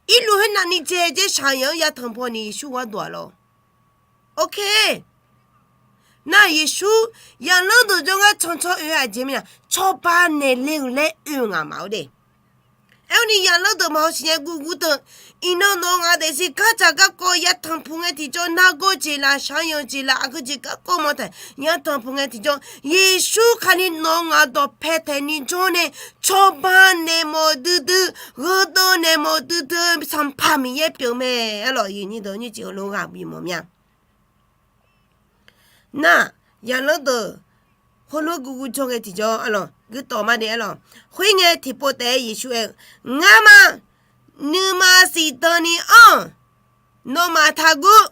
Irluv khoernavni dzae dzaer shaqyanq-anr yatanq paw ni Yeqsur gharduq-aq lawq. Oke. Nar Yeqsur yaqlanr deuq jawrgar cancan oe-eu aqjeq mirnae, cawba naeqle-euq laer oe-eu ngaq maqngeur de. Aerkhawfni yaqlanr deuq maqhaw siqnya guvguv deuq, iqnan nawq-eu ngaq daefzir gardzaq garkawv yatanq puq ngae tiqjawr, nargawr jeq laf, shaqyanq jeq laf, aqgeu jeq garkawv mawf taef yatanq puq ngae tiqjawr, Yeqsur Kali nawq-eu ngaq-eu dawqpae taeqni jawr nae, cawba naeq mawf duidui, gheudeuv naeq mawf duidui, Sanqpaq Miqyaer pyeuf mae. Arlawq, aqyuif nyir deuq nymrcif heulof ghaq bimawf mya. Nar, yaqlanr deuq heulof guvguv jawr ngae tiqjawr arlawq, guirdawq ma de arlawq. Khoerngae tiqpov taef-aer Yeqsur aer-eu, Ngamaf nuima siqdan ni anr-awq. Nawmaf taqguv.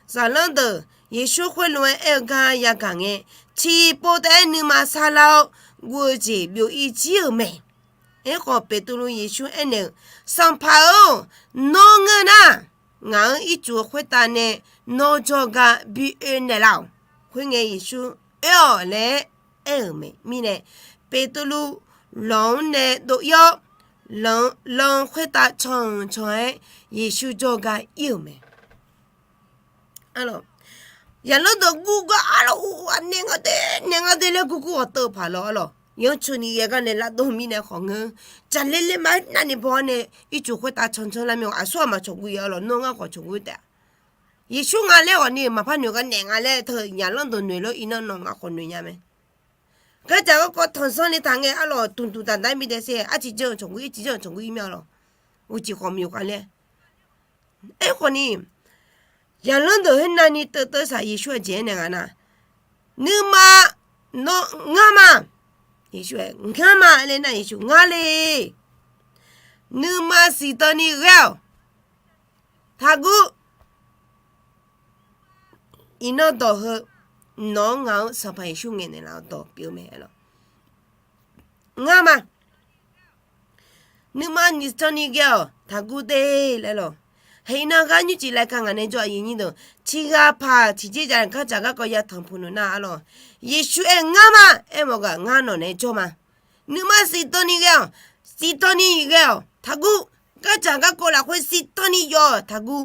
Zaqlanr deuq Yeqsur khoerlof-aer aer-eu gar yagaq ngae, tiqpov taef-aer nuima sarlar-awr guv-eu jeq byov-ir jir-euq mae. Aerkhawf, Beqtuvluv Yeqsur aernaeq-eu, Sanqpaq-or, nawr ngeur nar, ngaq-anr ircuf-eu khoertav nae nawr jawrgar bi oe naeqlaf-awq. Khoerngae Yeqsur oe-awq laer aer-euq mae. Mirnae, Beqtuvluv lanq-anr nae dov-ir-awr, lanq khoertav cancan-aer Yeqsur jawrgar ir-euq mae. Yaqlanr deuq guvgar arlawq, anaeq nga de, naeq nga de laer guvguv ghawqteuv paq lawr arlawq. Yanrcuni ghae gar nae lavdov mirnae khawf ngeur. Jaqlaer laer ma navni baw-awr nae ircuf khoertav cancan lar mir-awq. Aqsur aqmaq cawqguv ya arlawq, nawr ngar khawf cawqguv taef-a. Yeqsur nga laer ghawqni maqpar noeq gar naeq nga laer teu yaqlanr deuq noeq lor, iqnan nawq ngaq khawf noeq nya mae. Gardzaq garkawv tanqsanr le taq ngae arlawq, dmqduq daqdaq-aer bi dae sher, arciv janr-eu cawqguv ir, civ janr-eu cawqguv ir mir arlawq. Uqcif khawf myoq khav laer. Aerkhawfni, Zaqlanr deuq khoer navni teuvteuv saq Yeqsur-aq jeq-aer naeq nga nar, nuima nawr ngar ma. Yeqsur-aer ngar ma laer nar, Yeqsur ngar le. Nuima siqtan ni ghae-awq. Taqguv. Iqnan dawq heu nawq-anr ngaq-anr Sanqpaq Yeqsur ngaeqnaeq laf-eu dawq pyeuf-eu mae lawq. Ngar ma. Nuima nyiq tan ni ghae-awq, taqguv de laer lawq. Haiq iqnan gar nymrcif laer ka ngaq nae jawr-a, aqyuif aqnyir deuq. Tiqghaq paq tiqjeq ja gardzaq garkawv yatanq puq nui nar-a lawq. Yeqsur aer ngar ma, aermawf gaq ngar nawq nae jawr ma. Nuima siqtan ni ghae-awq, siqtan ni ghae-awq, taqguv. Gardzaq garkawv lafkhoer siqtan ni yawf-awq, taqguv.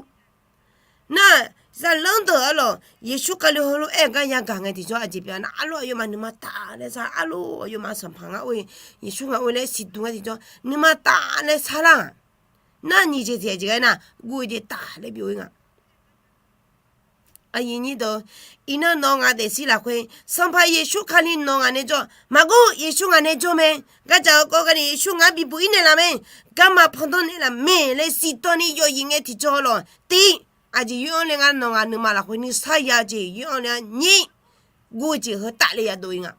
Nar, zaqlanr deuq-a lawq, Yeqsur Kali heulof-aer gar yagaq ngae tiqjawr aqjeq pyeuf-a nar, arlawr aqyawfmaf nuima taf laer sar, arlawr aqyawfmaf Sanqpaq ngar or-e, Yeqsur ngaq or-e laer siqduq ngae tiqjawr nuima taf laer sar lar-aq. Nar nyiq jeq tiq jeq ghae nar, guv-eu jeq taf laer byov-ir nga. Aqyuif aqnyir deuq, iqnan nawq ngaq daefzir lafkhoer Sanqpaq Yeqsur Kali nawq ngaq nae jawr. Maqguv, Yeqsur ngaq nae jawr mae. Gardzaq garkawv gar ni Yeqsur ngaq-anr bibuq-ir naeqlaf mae. Garma pandanr naeqlaf mae laer siqtan ni yawf-ir ngae tiqjawr lawq. Tiv, aqjeq yoer-anr le ngar nawq ngaq nuima lafkhoer nuisar ya jeq yoer-anr le-a nyir. Guv-eu jeq heu taf le yadov-ir nga.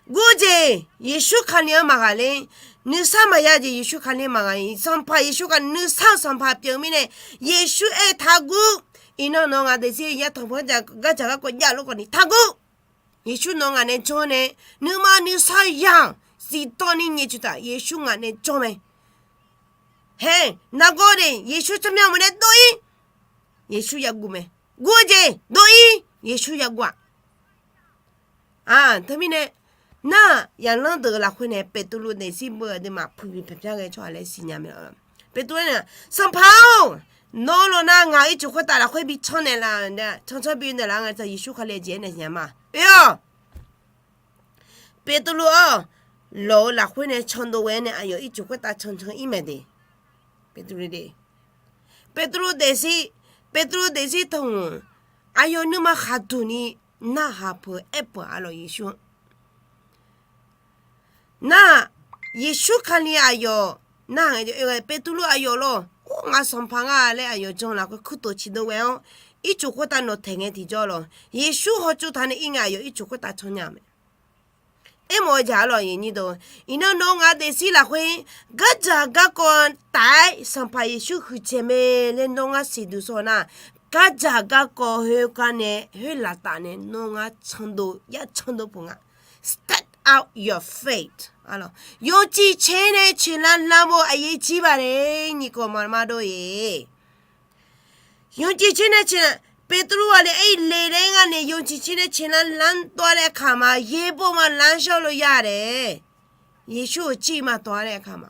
Guv-eu jeq Yeqsur Kali-anr maqghaq ler. Nuisar maqya jeq Yeqsur Kali maqghaq-ir. Sanqpaq Yeqsur Kali nuisar-eu Sanqpaq pyeuf-eu mirnae, Yeqsur aer taqguv. Iqnan nawq ngaq daefzir yatanq puq gardzaq garkawv javluf khawf ni taqguv. Yeqsur nawq ngaq nae jawr nae, nuima nuisar ya-awq, siqtan ni nyaef coeq taf Yeqsur ngaq nae jawr mae. Hae, nargawr de Yeqsur tsawrmyanr meuq nae dov-ir. Yeqsur yaguv mae. Guv-eu jeq dov-ir, Yeqsur yaguv-aq. Teumirnae, nar, zaqlanr deuq lafkhoer nae Beqtuvluv daefzir beu aqduimaf puqbi paeqpyar ghae tsawrhaq laer siqnya mae. Beqtuvluv aer-eu, Sanqpaq-or, nawr lawq nar ngaq-euq ircuf khoertav lafkhoer bi can naeqlaf, cancan bi naeqlaf nga. Yeqsur Kali jeq-aer nae siqnya ma. Oe-awq. Beqtuvluv-awr, lawq-euq lafkhoer nae candov ghae-aer nae aqyawf ircuf khoertav cancan-ir mae de. Beqtuvluv daefzir, Beqtuvluv daefzir teu-euq, aqyawf nuima khaqduq ni narhaq peuq-eu aerpeuq-a lawq Yeqsur-anr. Nar, Yeqsur Kali aqyawf nar-aq, Beqtuvluv aqyawf lawq, or ngaq Sanqpaq nga laer aqyawf jan lafkhoer kurtof ciqdov ghae-awr, ircuf khoertav nawq taeq ngae tiqjawr lawq, Yeqsur hawtsov taq nae ir ngae aqyawf ircuf khoertav can nya mae. Aermawf-eu jaq-a lawq, iqnan nawq ngaq daefzir lafkhoer gardzaq garkawv taf-aer Sanqpaq Yeqsur huiqdzaeq mae laer nawr ngar siqduq sawr nar, gardzaq garkawv khoergar nae khoerlaf taf nae nawr ngar candov yar candov peuq nga. Step out your faith. Yawqjeq caer nae coeqlanr lanr-or, aqyuif jir baq le, nyiq kawq maqma dov-iq. Yawqjeq caer nae coeqlanr, Beqtuvluv ghaq le aer-iq le laer ngar nae yawqjeq caer nae coeqlanr lanr dov-a laer kaq ma, yaerbof ma lanr shawr lo ya daef. Yeqsur-euq jir ma dawq-a laer kaq ma.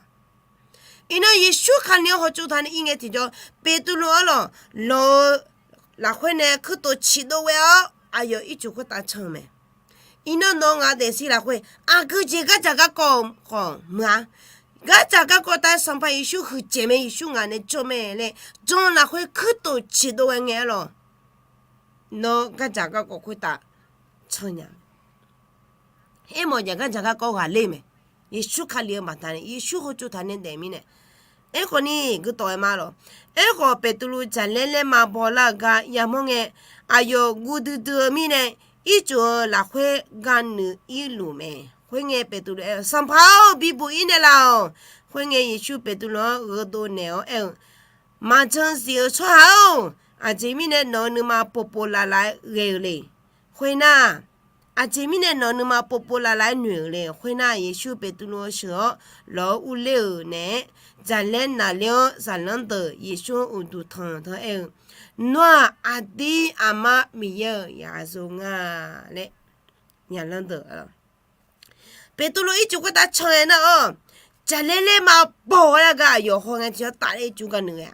Iqnan Yeqsur Kali-anr hawtsov taq nae ir ngae tiqjawr, Beqtuvluv-anr lawq, lawq-eu lafkhoer nae kurtof ciqdov ghae-awr aqyawf ircuf khoertav can-eu mae. Iqnan nawq ngaq daefzir lafkhoer aqgeu jeq gardzaq garkawv khawf meuq-a. Gardzaq garkawv taf-aer Sanqpaq Yeqsur huiqdzaeq mae, Yeqsur ngaq nae jawr mae laer jan lafkhoer kurtof ciqdov ghae ngae-a lawq, nawr gardzaq garkawv khoertav can nya. Aermawf jaq gardzaq garkawv ghaqler mae. Yeqsur Kali-eu baqdanae, Yeqsur hawtsov taq nae daef mirnae. Aerkhawf ni guitawf-aer ma lawq. Aerkhawf Beqtuvluv jaqlaer laerma bawlar-eu gar yamawr ngae, aqyawf guv duidui-eu mirnae, ircuf-eu lafkhoer ga nuiq irluf mae. Khoerngae Beqtuvluv aer-eu, Sanqpaq-or, bibuq-ir naeqlaf-awq. Khoerngae Yeqsur Beqtuvluv-anr gheudov naeq-awr aer-eu, Maqjan zif-eu tsawrhaq-or, aqjeq mirnae nawq-euq nuima povpov lavlav-aer ghae-eu le. Khoernar, aqjeq mirnae nawq-euq nuima povpov lavlav-aer noeq-euq le. Khoernar, Yeqsur Beqtuvluv-eu sheuq-awr lawq-eu urler-euq naeq-aer, jaqlaer naqler-awr zaqlanr deuq Yeqsur-anr uqduq tanq teu aer-eu, Nawr-aq aqdir aqma Miqyaer-euq zaqyo nga laer zaqlanr deuq Beqtuvluv ircuf khoertav can-aer nar-awr, jaqlaer laerma baw-awr laer gar aqyawf haw ngae tiqjawr tafler ircuf gar nuiq ghae-a.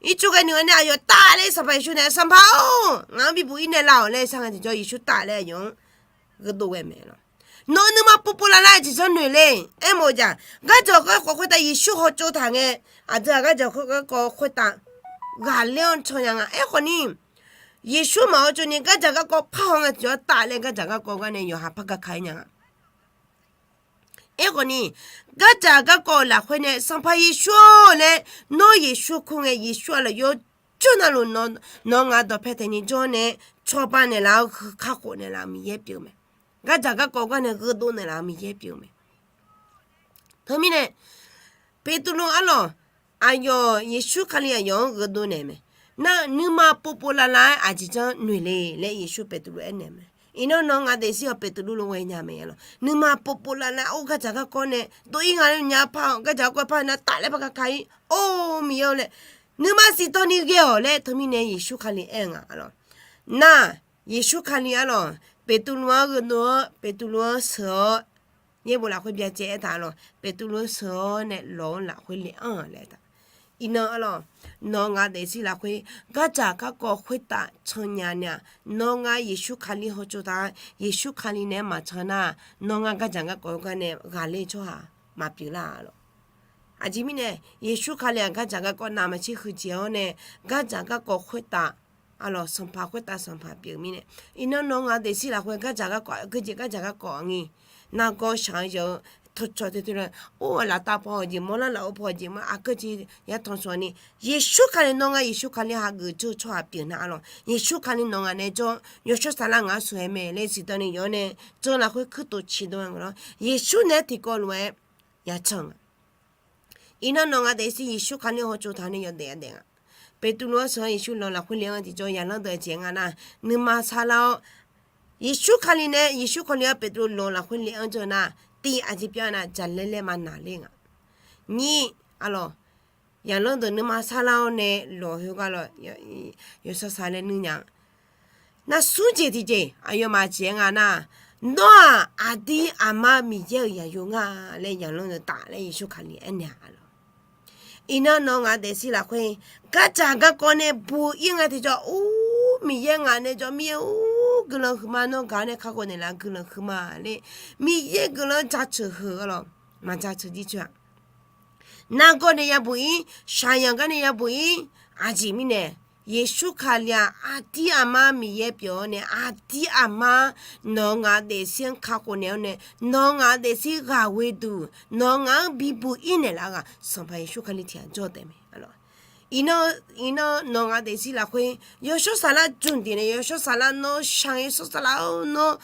Ircuf gar nuiq ghae nae aqyawf tafler Sanqpaq Yeqsur nae, Sanqpaq-or, ngaq-anr bibuq-ir naeqlaf-awq laer sar ngae tiqjawr Yeqsur tafler aqyawf-anr gheudov ghae mae lawq. Nawq-euq nuima povpov lavlav-aer tiqjawr noeq le. Aermawf-eu jaq, gardzaq garkawv khoertav Yeqsur hawtsov taq ngae, aqdui-aq gardzaq garkawv khoertav ghaqler-anr can nya nga. Aerkhawf ni, Yeqsur maqhaw tsovni gardzaq garkawv parhaw ngae tiqjawr tafler gardzaq garkawv gar nae yawqha par gaka-ir nya nga. Aerkhawf ni, gardzaq garkawv lafkhoer nae Sanqpaq Yeqsur-or laer, nawr Yeqsur kur ngae Yeqsur-a lafyawr jawr navluf nawq-eu ngaq dawqpae taeqni jawr nae cawba naeqlaf-awr kakhof naeqlaf-euq Miqyaer pyeuf-eu mae. Gardzaq garkawv gar nae gheudov naeqlaf-euq Miqyaer pyeuf-eu mae. Teumirnae Beqtuvluv arlawq, aqyawf Yeqsur Kali aqyawf-anr gheudov naeq mae. Nar nuima povpov lavlav-aer aqjeq janr noeq le laer Yeqsur Beqtuvluv aernaeq mae. Iqnan nawq-eu ngaq daefzir-awq Beqtuvluv lof ghaenya mae arlawq. Nuima povpov lavlav-aer or gardzaq garkawv nae dov-ir nga laer nya par-awq, gardzaq garkawv par nar tafler par kaka-ir or Miqyaer-eu laer nuima siqtawv ni ghae-awq laer teumirnae Yeqsur Kali aer-eu nga arlawq. Nar Yeqsur Kali arlawq Beqtuvluv-anr gheudov-awr Beqtuvluv-anr sheuq-awr, yaerbof lafkhoer byacaev aertaq arlawq, Beqtuvluv-anr sheuq-awr nae lawq-anr lafkhoer le-anr laer taq. Iqnan arlawq, nawq-eu ngaq daefzir lafkhoer gardzaq garkawv khoertav cannya nae-aq, nawq-eu ngaq Yeqsur Kali hawtsov taq-a, Yeqsur Kali naeq-aer maqcan nar, nawq-eu ngaq gardzaq garkawv gar nae ghaqler-eu tsawrhaq maqpyeuf lar-a lawq. Aqjeq mirnae Yeqsur Kali-aq gardzaq garkawv navmaqtser huiqdzaeq-awr nae, gardzaq garkawv khoertav arlawq sanqpaq khoertav sanqpaq pyeuf mirnae, iqnan nawq-eu ngaq daefzir lafkhoer gardzaq garkawv aqgeujeq gardzaq garkawv ngir, nargawr shaq-eu yawq-eu tawqcawq toeqtoeq la, or laftav paw hawjeq mawr lar laf-or paw hawjeq mawr aqgeujeq yatanq shawq ni, Yeqsur Kali nawq-eu ngaq Yeqsur Kali hageuf jawr-eu tsawrhaq pyeuf nar arlawq, Yeqsur Kali nawq-eu ngaq nae jawr, yawshawr saflar ngaq-anr sheuq-aer mae laer siqtawv ni yawr nae, jan lafkhoer kuirtof ciqdov-a lawr, Yeqsur naeq-aer tiqkawv lof-aer yacan nga. Iqnan nawq-eu ngaq daefzir Yeqsur Kali hawtsov taq nae yawdaef yadaef nga. Beqtuvluv-anr sheuq-awr Yeqsur lawq lafkhoer le-anr tiqjawr yaqlanr deuq-eu jeq nga nar, nuima sarlar-awr Yeqsur Kali nae Yeqsur Kali-anr Beqtuvluv lawq lafkhoer le-anr jawr nar, tiq aqjeq pyeuf-a nar jaqlaer laer maqnaqler nga. Nyir arlawq, yaqlanr deuq nuima sarlar-awr nae lawq khoergar lawq, yawshawr saflar nuir nya. Nar smr jeq tiqjeq aqyawfmaf jeq-aer nga nar, nawr-aq aqdir aqma Miqyaer-euq yaqyo nga laer yaqlanr deuq taf laer Yeqsur Kali aernaeq-a lawq. Iqnan nawq-eu ngaq daefzir lafkhoer gardzaq garkawv nae buq-ir nga tiqjawr, or Miqyaer ngaq nae jawr, Miqyaer or guiqlanq huiqma, nawr gaq-awr nae kakhof naeqlaf guiqlanq huiqma laer Miqyaer guiqlanq-anr jaceuq heu arlawq, maqjaceuq jircoer-aq. Nargawr nae yabuq-ir, shaqyanq gar nae yabuq-ir, aqjeq mirnae Yeqsur Kali-aq aqdir aqma Miqyaer pyeuf-awr nae aqdir aqma nawq-eu ngaq daefzir-anr kakhof naeq-awr nae, nawq-eu ngaq daefzir ghaq ghoe duq nawq-eu ngaq-anr bibuq-ir naeqlaf-eu ghaq Sanqpaq Yeqsur Kali tiq ghaq jawr taef mae. Iqnan, iqnan nawq-eu ngaq daefzir lafkhoer yawshawr saflar jmq diq nae yawshawr saflar nawr shaq-aer yawshawr saflar-awr nawr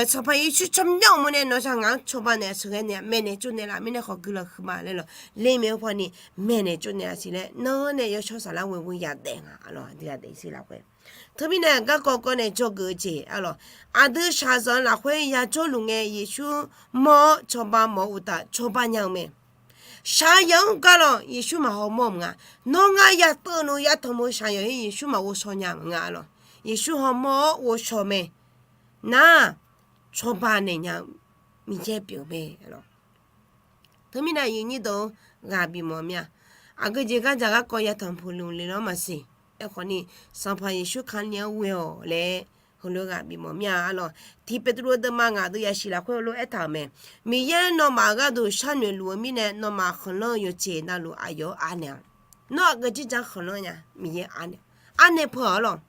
Sanqpaq Yeqsur tsawrmyanr uqmov nae nawq shaq ngaq-anr cawba naeq sheuqghae nae maeqnaeq tsovnaeq laf mirnae khawf guiqlanq huiqma laer lawq, ler maeq-eu pawni maeqnaeq tsovnaeq laf siq laer nanr nae yawshawr saflar ghoe ghoe yadaef nga arlawq, aqdui-aq daefzir lafkhoer. Teumirnae garkawv kawv nae dzawgeuf-eu jeq arlawq, aqdui shaqzanq lafkhoer yajawrluf ngae Yeqsur mawr-awr cawba mawf-eu uqtaf cawba nya-eu mae. Shaqzanq-anr gar lawq Yeqsur maqhaw mawr-eu nga. Nawr ngar yateuv nmr yatanq mawr-eu shaqzanq-ir Yeqsur maqghovshaw nya-eu nga lawq. Yeqsur hawmawr-awr ghovshaw mae. Nar, cawba naeq nya-eu Miqyaer pyeuf mae lawq. Teumirnae aqyuif nyir deuq-or, ghaq bifmawf mir-a. Aqgeujeq gardzaq garkawv yatanq puq luf le lawr maqsiq. Aerkhawf ni, Sanqpaq Yeqsur Kali-anr ghoe-awq laer heulof-aer ghaq bifmawf mir-a arlawq. Tiq Beqtuvluv deuvma ngaq deuv yasiq lafkhoer heulof-aer aertaq-euq mae. Miqyaer nawmaf-euq gharduq sharnoeq luf-eu mirnae nawmaf khanqlanr-eu yawqjeq navluf aqyawf-anr anaeq-awq. Nawr aqgeu jirdzaq khanqlanr nya, Miqyaer anaeq, anaeq peuq-awq lawq.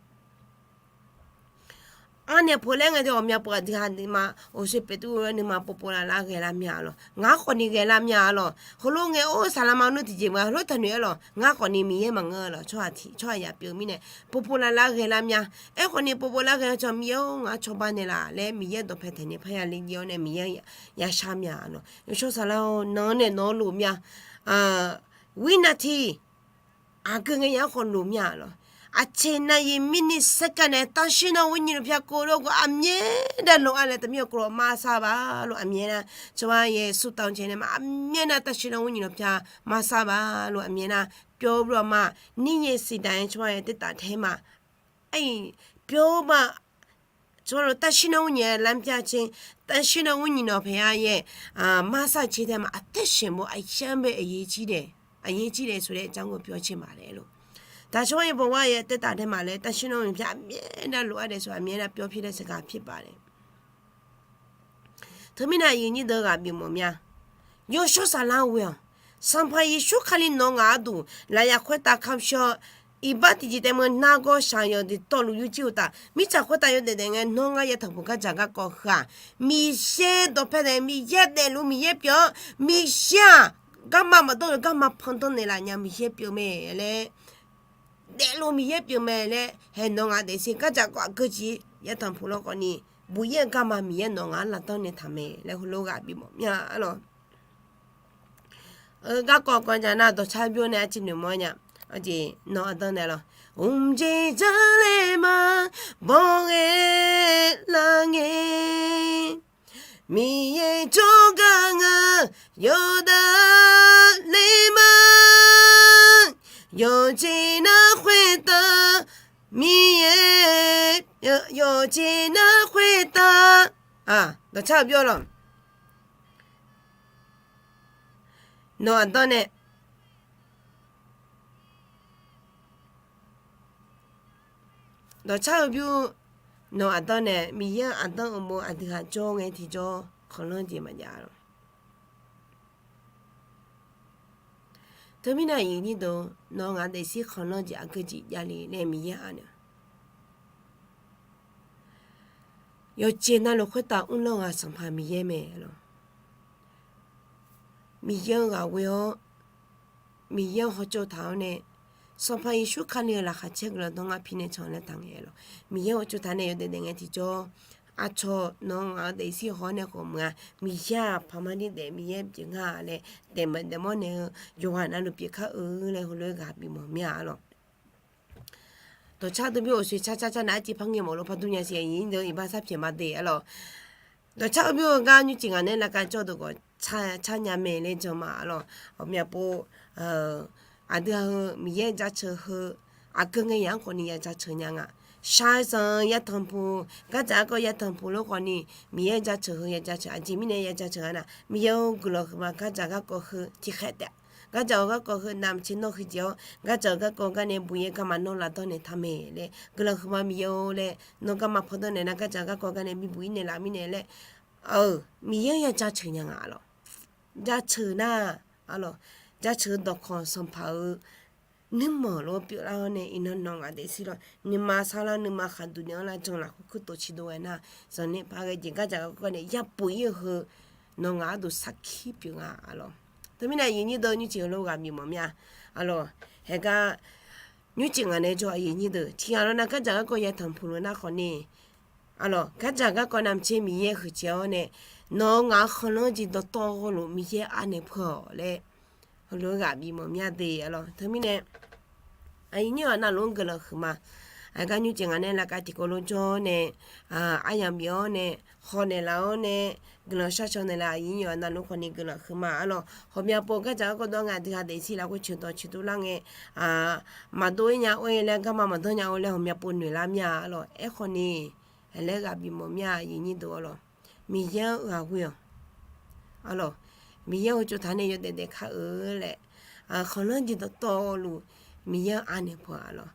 Anaeq peuq laer ngae de ghawqmya peuq aqdui ha nuima, oqshoe Beqtuvluv-aer nuima povpov lavlar ghaelar mya lawq. Ngaq-anr khawfni ghaelar mya lawq. Heulof ngae or saqlaqma nmr tiqjeq ma heulof taqnoeq-aer lawq. Ngaq-anr khawfni Miqyaer maqngeur lawq. Tsawrhaq tiq tsawrhaq yaf pyeuf-eu mirnae povpov lavlar ghaelar mya. Aerkhawfni povpov lar ghae-eu tsawrhaq Miqyaer-or ngaq-anr cawba naeqlaf laer Miqyaer dawqpae taeqni parya le jav-awr nae Miqyaer yashar mya lawq. Yawshawr saflar-or nanr nae nawq-anr lof mya. Winati aqgeu ngae ya-anr khawf lof mya lawq. Aqceq navyiq mirni saerkar nae သန့်ရှင်းသောဝိညာဉ်တော်ဘုရား ကိုယ်တော်ကို အမြဲတမ်း လိုအပ်တယ် တမီးကို ကိုယ်တော် မဆါပါလို့ အမြဲတမ်း ကျမရဲ့ ဆုတောင်းခြင်းနဲ့ အမြဲတမ်း သန့်ရှင်းသောဝိညာဉ်တော်ဘုရား မဆါပါလို့ အမြဲတမ်း ပြောပြီးတော့မှ နေ့ရက်စဉ်တိုင်း ကျမရဲ့ သေတ္တာထဲမှာ အဲ့ ပြောမှ ကျမတို့ သန့်ရှင်းသောဝိညာဉ်ရဲ့ လမ်းပြခြင်း၊ သန့်ရှင်းသောဝိညာဉ်တော်ဘုရားရဲ့ အာ၊ မဆခြင်းထဲမှာ အသက်ရှင်ဖို့ အရမ်းပဲ အရေးကြီးတယ်၊ အရေးကြီးတယ်ဆိုတဲ့အကြောင်းကို ပြောချင်ပါတယ်လို့။ ဒါ ကျမရဲ့ ဘဝရဲ့ သက်တာထဲမှာလည်း သန့်ရှင်းသောဝိညာဉ်ဘုရား အမြဲတမ်း လိုအပ်တယ်ဆိုတာ အမြဲတမ်း ပြောဖြစ်တဲ့စကား ဖြစ်ပါတယ်။ Teumirnae aqyuif nyir deuq ghaq bifmawf mya. Yawshawr saflar ghoe-awq. Sanqpaq Yeqsur Kali nawq ngaq arduq lafyaf khoertav kamq shawr-eu iqbax tiqjeq taef meuq nargawr shaqyanq dawqtawvluf yurjir uqtaf, mirtsaq khoertav yawdaef daef ngae nawr ngar yatanq puq gardzaq garkawv heu-aq, Miqyaer dawqpae daef, Miqyaer daefluf Miqyaer pyeuf-awr, Miqyaer-aq garma maqdawr-eu garma pandanr naeqlaf nya Miqyaer pyeuf mae laer daefluf Miqyaer pyeuf mae laer haeq nawq ngaq daefzir gardzaq kawv aqgeu jeq yatanq puq lawr khawfni, buq-ir-eu garma Miqyaer nawq ngaq-anr lavdanr naeq taq mae laer heulof ghaq bimawf mya arlawq. Garkawv kawv dzaq nar dawqcar byov nae arciv noeqmawr nya. Arjeq nawq aqdanr naeq lawq. Mqjeq janrle ma, bawghae lar ngae, Miqyaer jawrgar ngaq yawdav le ma, yawqjeq nar khoertav, Miqyaer yawqjeq nar khoertav. Dawqcar byov lawq. Nawq aqdanr nae dawqcar-eu byov, nawq aqdanr nae Miqyaer-anr aqdanr uqmov aqdui ghaq jawr ngae tiqjawr khanqlanr jeq maqjav lawq. Teumirnae aqyuif nyir deuq, nawq ngaq daefzir khanqlanr jeq aqgeu jeq javle laer Miqyaer anaeq-a. Yawqjeq navluf khoertav mrlanr ghaq Sanqpaq Miqyaer mae lawq. Miqyaer-anr ghaq ghoe-awr, Miqyaer-anr hawtsov taq-awr nae, Sanqpaq Yeqsur Kali-euq laqkhaq caer guiqlanq dawr ngar pi nae can laer taq ngae lawq. Miqyaer-anr hawtsov taq nae yawdaef daef ngae tiqjawr, aqcawq nawq ngaq-eu daefzir haw-awr nae khawf meuq-a, Miqyaer-aq paqma dir daef Miqyaer pyeuf nga laer daefmawf daefmawr naeq-eu yawqghaq navluf pyeuf kar-eu laer heulof-aer ghaq bimawf mir-a arlawq. Dawqcar deuq byov-euq soeq car car car nae arciv par ngae mawf lof par dur nya siq, aqyuif nyir deuq iqbax sar pyaeq ma de arlawq. Dawqcar-eu byov-eu gar nymrcif ngaq nae lavkav jawr deuq khawf car nya mae laer jan ma arlawq. Ghawqmya pov aqdui-aq heu Miqyaer jaceuq heu aqgeu ngae yaq-anr khawfni ya jaceuq nya nga. Shaqzanq yatanq puq, gardzaq garkawv yatanq puq lof khawfni Miqyaer jaceuq heu ya jaceuq, aqjeq mirnae ya jaceuq-a nar, Miqyaer-or guiqlanq huiqma gardzaq garkawv heu tiqkhaeq taef, gardzaq-euq garkawv heu navmaqtser nawr huiqdzaeq-awr, gardzaq-euq garkawv garnae buq-ir garma nawr lavdanr naeq taq mae laer guiqlanq huiqma Miqyaer-or laer nawr garma pandanr naeq nar gardzaq-euq garkawv garnae bibuq-ir naeqlaf mirnae laer, Miqyaer-anr ya jaceuq nya nga arlawq. Jaceuq nar arlawq, jaceuq-eu dawqkawq Sanqpaq-euq nuirmanq lof-aer pyeuflar-awr nae iqnan nawq ngaq daefzir lawr nuima sarlar nuima khaqduq naeq-anr lar jan lafkhoer kuirtof ciqdov ghae nar, zanqler paq ghae jeq gardzaq garkawv nae yabuq-ir-eu heu nawq ngaq arduq sarkir pyeuf nga arlawq. Teumirnae aqyuif nyir deuq nymrcif heulof ghaq bimawf mir-a arlawq. Haeqgar nymrcif ngaq nae jawr aqyuif nyir deuq tiqghaq lawr nar gardzaq garkawv yatanq puq luf nar khawfni arlawq, gardzaq garkawv navmaqtser Miqyaer huiqdzaeq-awr nae nawq-eu ngaq-eu khanqlanr jeq dawqtawvluf Miqyaer anaeq peuq-awq laer heulof-aer ghaq bimawf mir-a de arlawq. Teumirnae aqyuif nyir-awq navluf-anr guiqlanq huiqma. Aqgar nymrcif ngaq nae lavkav tiqkawv lof jawr-awr nae aryamq bif-awr nae hawnaeq laf-awr nae guiqlanq sharcaw naeqlaf aqyuif nyir-awq navluf khawfni guiqlanq huiqma arlawq. Ghawqmya pov gardzaq garkawv dawr ngae aqdui ha daefzir lafkhoer ceuqdawq ciqdov lar ngae, maqdov-ir nya-or laer garma maqdanr nya-or laer ghawqmya pov noeqlar mir-a arlawq. Aerkhawfni laer ghaq bimawf mir-a aqyuif nyir deuq arlawq. Miqyaer-anr ghaq ghoe-awq arlawq. Miqyaer-euq tsovtaq nae yawdaef daef kar-eu laer khanqlanr jeq dawqtawvluf Miqyaer-anr anaeq peuq-a arlawq.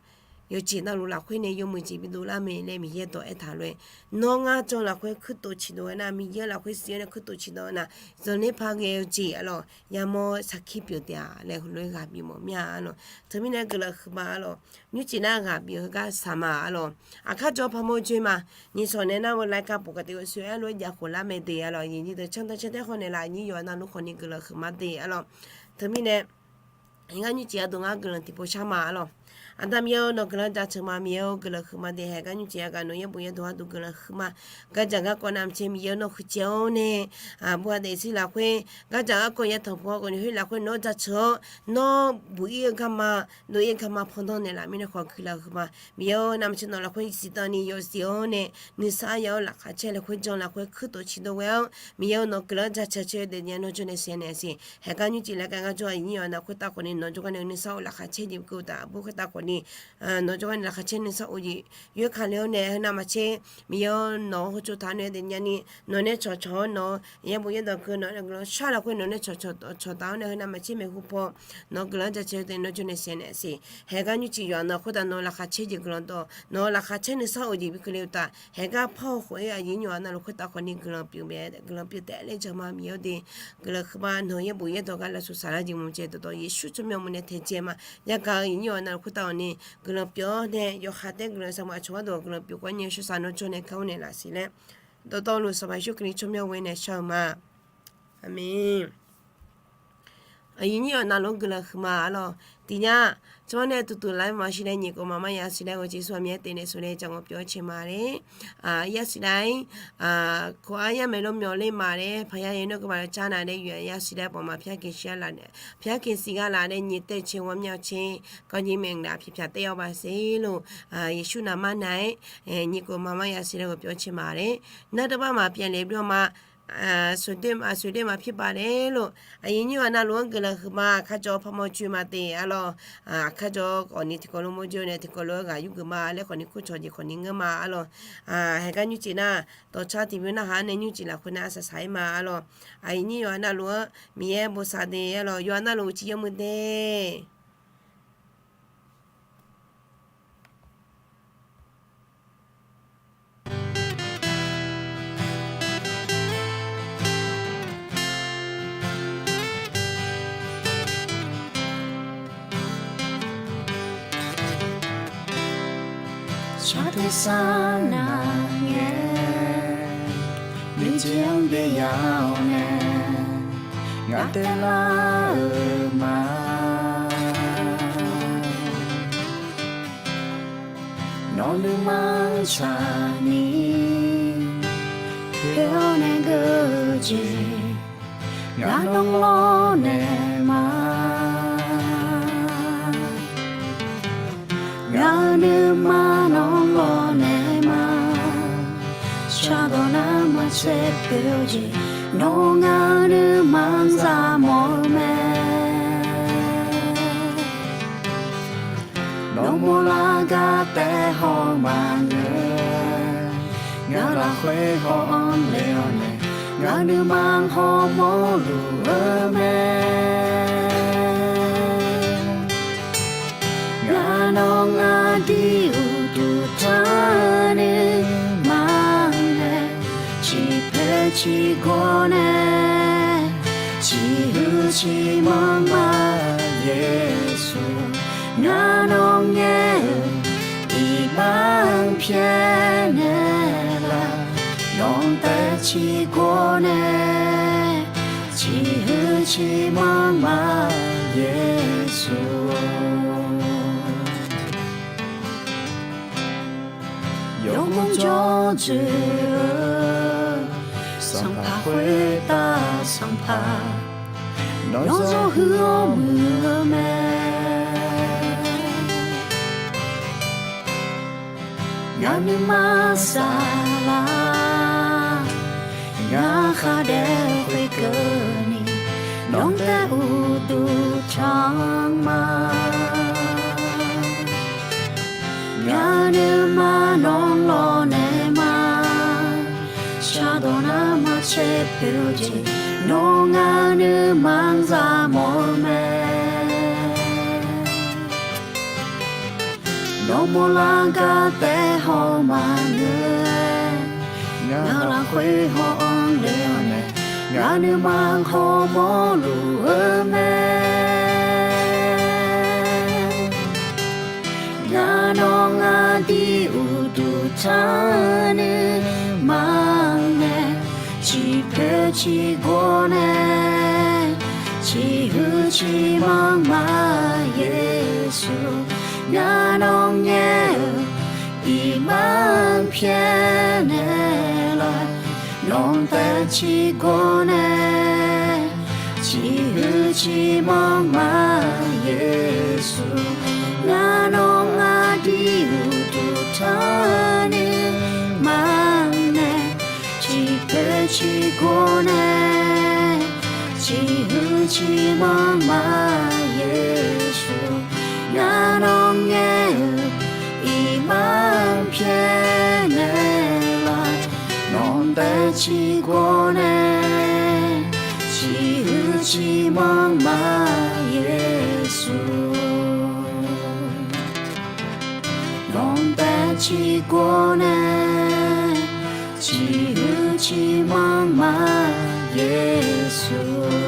Yawqjeq navluf lafkhoer nae yawmuiq jeq bidov lar mae laer Miqyaer dawq aertaq lof-aer, nawr ngar jan lafkhoer kuirtof ciqdov-aer nar, Miqyaer lafkhoer siq-awr nae kuirtof ciqdov nar, zanqler paq ghae-eu jeq arlawq yamawr sarkir pyeuf taef-a laer heulof-aer ghaq bimawf mir-a arlawq. Teumirnae guiqlanq huiqma arlawq. Nymrcif nar ghaq bif-eu heugar saq ma arlawq. Aqkar jawr paqmawr joer ma. Nyiqsawq nae nar-eu laika puf kaqteq-eu soe-aer lof-aer jav khof lar mae de arlawq. Aqyuif nyir deuq canr canr taer khawf naeqlaf aqnyir yawqha navluf khawfni guiqlanq huiqma de arlawq. Teumirnae haeqgar nymrcif aqdui ngar guiqlanq tiqpov shar ma arlawq. Aqda Miqyaer-or nawq guiqlanq jaceuq ma, Miqyaer-or guiqlanq huiqma de. Haeqgar nymrcif aqgaf nawq yaerbof yaerdawq aqdui guiqlanq huiqma. Gardzaq garkawv navmaqtser Miqyaer-or nawr huiqdzaeq-awr nae, aqbur ha daefzir lafkhoer gardzaq garkawv yatanq puq-awr khawfni khoer lafkhoer nawr jaceuq-awr, nawr buq-ir-eu garma, dov-ir-eu garma pandanr naeqlaf mirnae khawf guiqlanq huiqma. Miqyaer-or navmaqtser nawq lafkhoer siqdan ni yawzif-awr nae nuisar ya-awr laqkhaq caer lafkhoer jan lafkhoer kuirtof ciqdov ghae-awr, Miqyaer-or nawq guiqlanq jaceuq caer-eu daefnya nawr jawr nae siqnya naeq siq. Haeqgar nymrcif laer gar ngar jawr aqnyir yawqha navluf khoertav khawfni nawq jawrgar nae nuisar of laqkhaq caer jeq keuv taf aqbur khoertav khawfni nawq jawrgar nae laqkhaq caer nuisar of jeq yoerkaq le-awr nae heu navmaqtser Miqyaer-or nawq-anr hawtsov taq-awr nae daefnya ni nawq nae cawqcawq-awr nawq yaerbof yaerdawq keuv nawq nae guiqlanq shar lafkhoer nawq nae cawqcawq tawqcawq taf-awr nae heu navmaqtser maeqhu paw nawq guiqlanq jaceuq-eu daef nawr jawr nae siqnya naeq siq. Haeqgar nymrcif yawqha navluf khoertav nawq laqkhaq caer jeq guiqlanq dawq nawq laqkhaq caer nuisar of jeq bi keuv le-eu taf. Haeqgar par-awr khof-ir aqnyir yawqha navluf khoertav khawfni guiqlanq pyeuf mae, guiqlanq pyeuf taef-aer laer jan ma Miqyaer-or de. Guiqlanq huiqma nawq yaerbof yaerdawq gar lafsuf saflar jeq mqjae dawqtawv Yeqsur tsawrmyanr mq nae taedzae ma. Yagaq-eu aqnyir yawqha navluf khoertav khawfni guiqlanq pyeuf-awr nae yawqha taer guiqlanq saqma aqcawq gharduq guiqlanq pyeuf khawf-awr nyae shawsaq nawr jawr nae gar-awr naeqlaf siq laer dawqtawvluf Sanqpaq Yeqsur Kali tsawrmyanr ghoer nae shar-eu ma. Aqmeq. Aqyuif nyir yawqha navluf-anr guiqlanq huiqma arlawq. Tiqnya, tsawrnae tuqtuq laf-aer maqsiq nae nyiq khof maqmar yasiq laer ghawqjeq sawq Miqyaer tevnaeq sawq nae jaq ngawq pyawr cae ma laer. Yasiq laer, kawq-ar yar maeq lawr myawq ler ma laer paqya yaer nawr guiqma laf car na nae yoeq-a yasiq laer bawq ma pyar keq shir-a laf, pyar keq siq gha laf nae nyiq taev cae ghawqmya cae, kawvnyi maeq naq pyaq pyaq taev-awr maqsiq lof, Yeqsur naqmar na-aer, nyiq khof maqmar yasiq laer ghawqpyawr cae ma laer. Nar deuq bar maqpyaeq le bymr ma, soeqdoer maqpir ba laer lof. Aqyuif nyir yawqha navluf-anr guiqlanq huiqma. Aqkar jawr-awr parmawr coer ma teq arlawq. Aqkar jawr-awr khawfni tiqkawv lof mawr jawr nae tiqkawv lof-aer ghaq yur geuf ma laer khawfni kurcawq jeq khawfni ngeur ma arlawq. Haiq gar nymrcif nar, dawqcar tiqbymr narhaq-anr nae nymrcif lafkhoer nar arsaq saq-aer ma arlawq. Aqyuif nyir yawqha navluf-anr Miqyaer bosav de arlawq. Yawqha navluf uqcif yawmuiq de. Sar tersar nav ngae, nuijeq-anr byav-awr nae, ngaq taev lar-euq ma. Nawr nuima-anr tsaqni, khoer-awr nae geur-eu jeq, ngaq nawr lawrnae ma. Ngaq-euq nuima nawr lawrnae ma. Shardawq nar maqtser pyeuf-eu jeq, nawr ngaq-euq nuima-anr zaq mawf-eu mae. Nawr mawrlar gar taef haw maqngeur, ngaq lafkhoer haw-anr le-awr nae, ngaq nuima hawmawr luf-eu mae. Ngaq nawr ngaq dui uqduq tanr nuima-anr nae, ciqpoeq ciqgawr nae, ciqhuiq ciqmanr ma Yeqsur. Ngaq nawr ngaer-euq iqbax-anr pyaeqnaeq laf, nawq-anr taef ciqgawr nae, ciqhuiq ciqmanr ma Yeqsur. Yawgmr jawr dzoeq-eu sanqpaq khoertav sanqpaq, nawr zawr huiq-awr muiq-eu mae. Ngaq nuima saflar, ngaq khar daef khoerkeuvni, nawq-anr taef uqduq tanr ma. Ngaq nuima nawr lawrnae ma. Shardawq nar maqtser pyeuf-eu jeq, nawr ngaq nuima-anr zaq mawf-eu mae. Nawr mawrlar gar taef haw maqngeur-aer, ngaq lafkhoer haw-anr le-awr nae, ngaq nuima hawmawr luf-eu mae. Ngaq nawr ngaq dui uqduq tanr nuima nae, ciqpoeq ciqgawr nae, ciqhuiq ciqmanr ma Yeqsur. Ngaq nawr ngaer-eu iqbax-anr pyaeqnaeq laf, nawq-anr taef ciqgawr nae, ciqhuiq ciqmanr ma Yeqsur. Ngaq nawr ngaq dui uqduq tanr nuima nae, ciqpoeq ciqgawr nae, ciqhuiq ciqmanr ma Yeqsur. Ngaq nawr ngaer-eu iqbax-anr pyaeqnaeq laf, nawq-anr taef ciqgawr nae, ciqhuiq ciqmanr ma Yeqsur. Nawq-anr taef ciqgawr nae, ciqhuiq ciqmanr ma Yeqsur.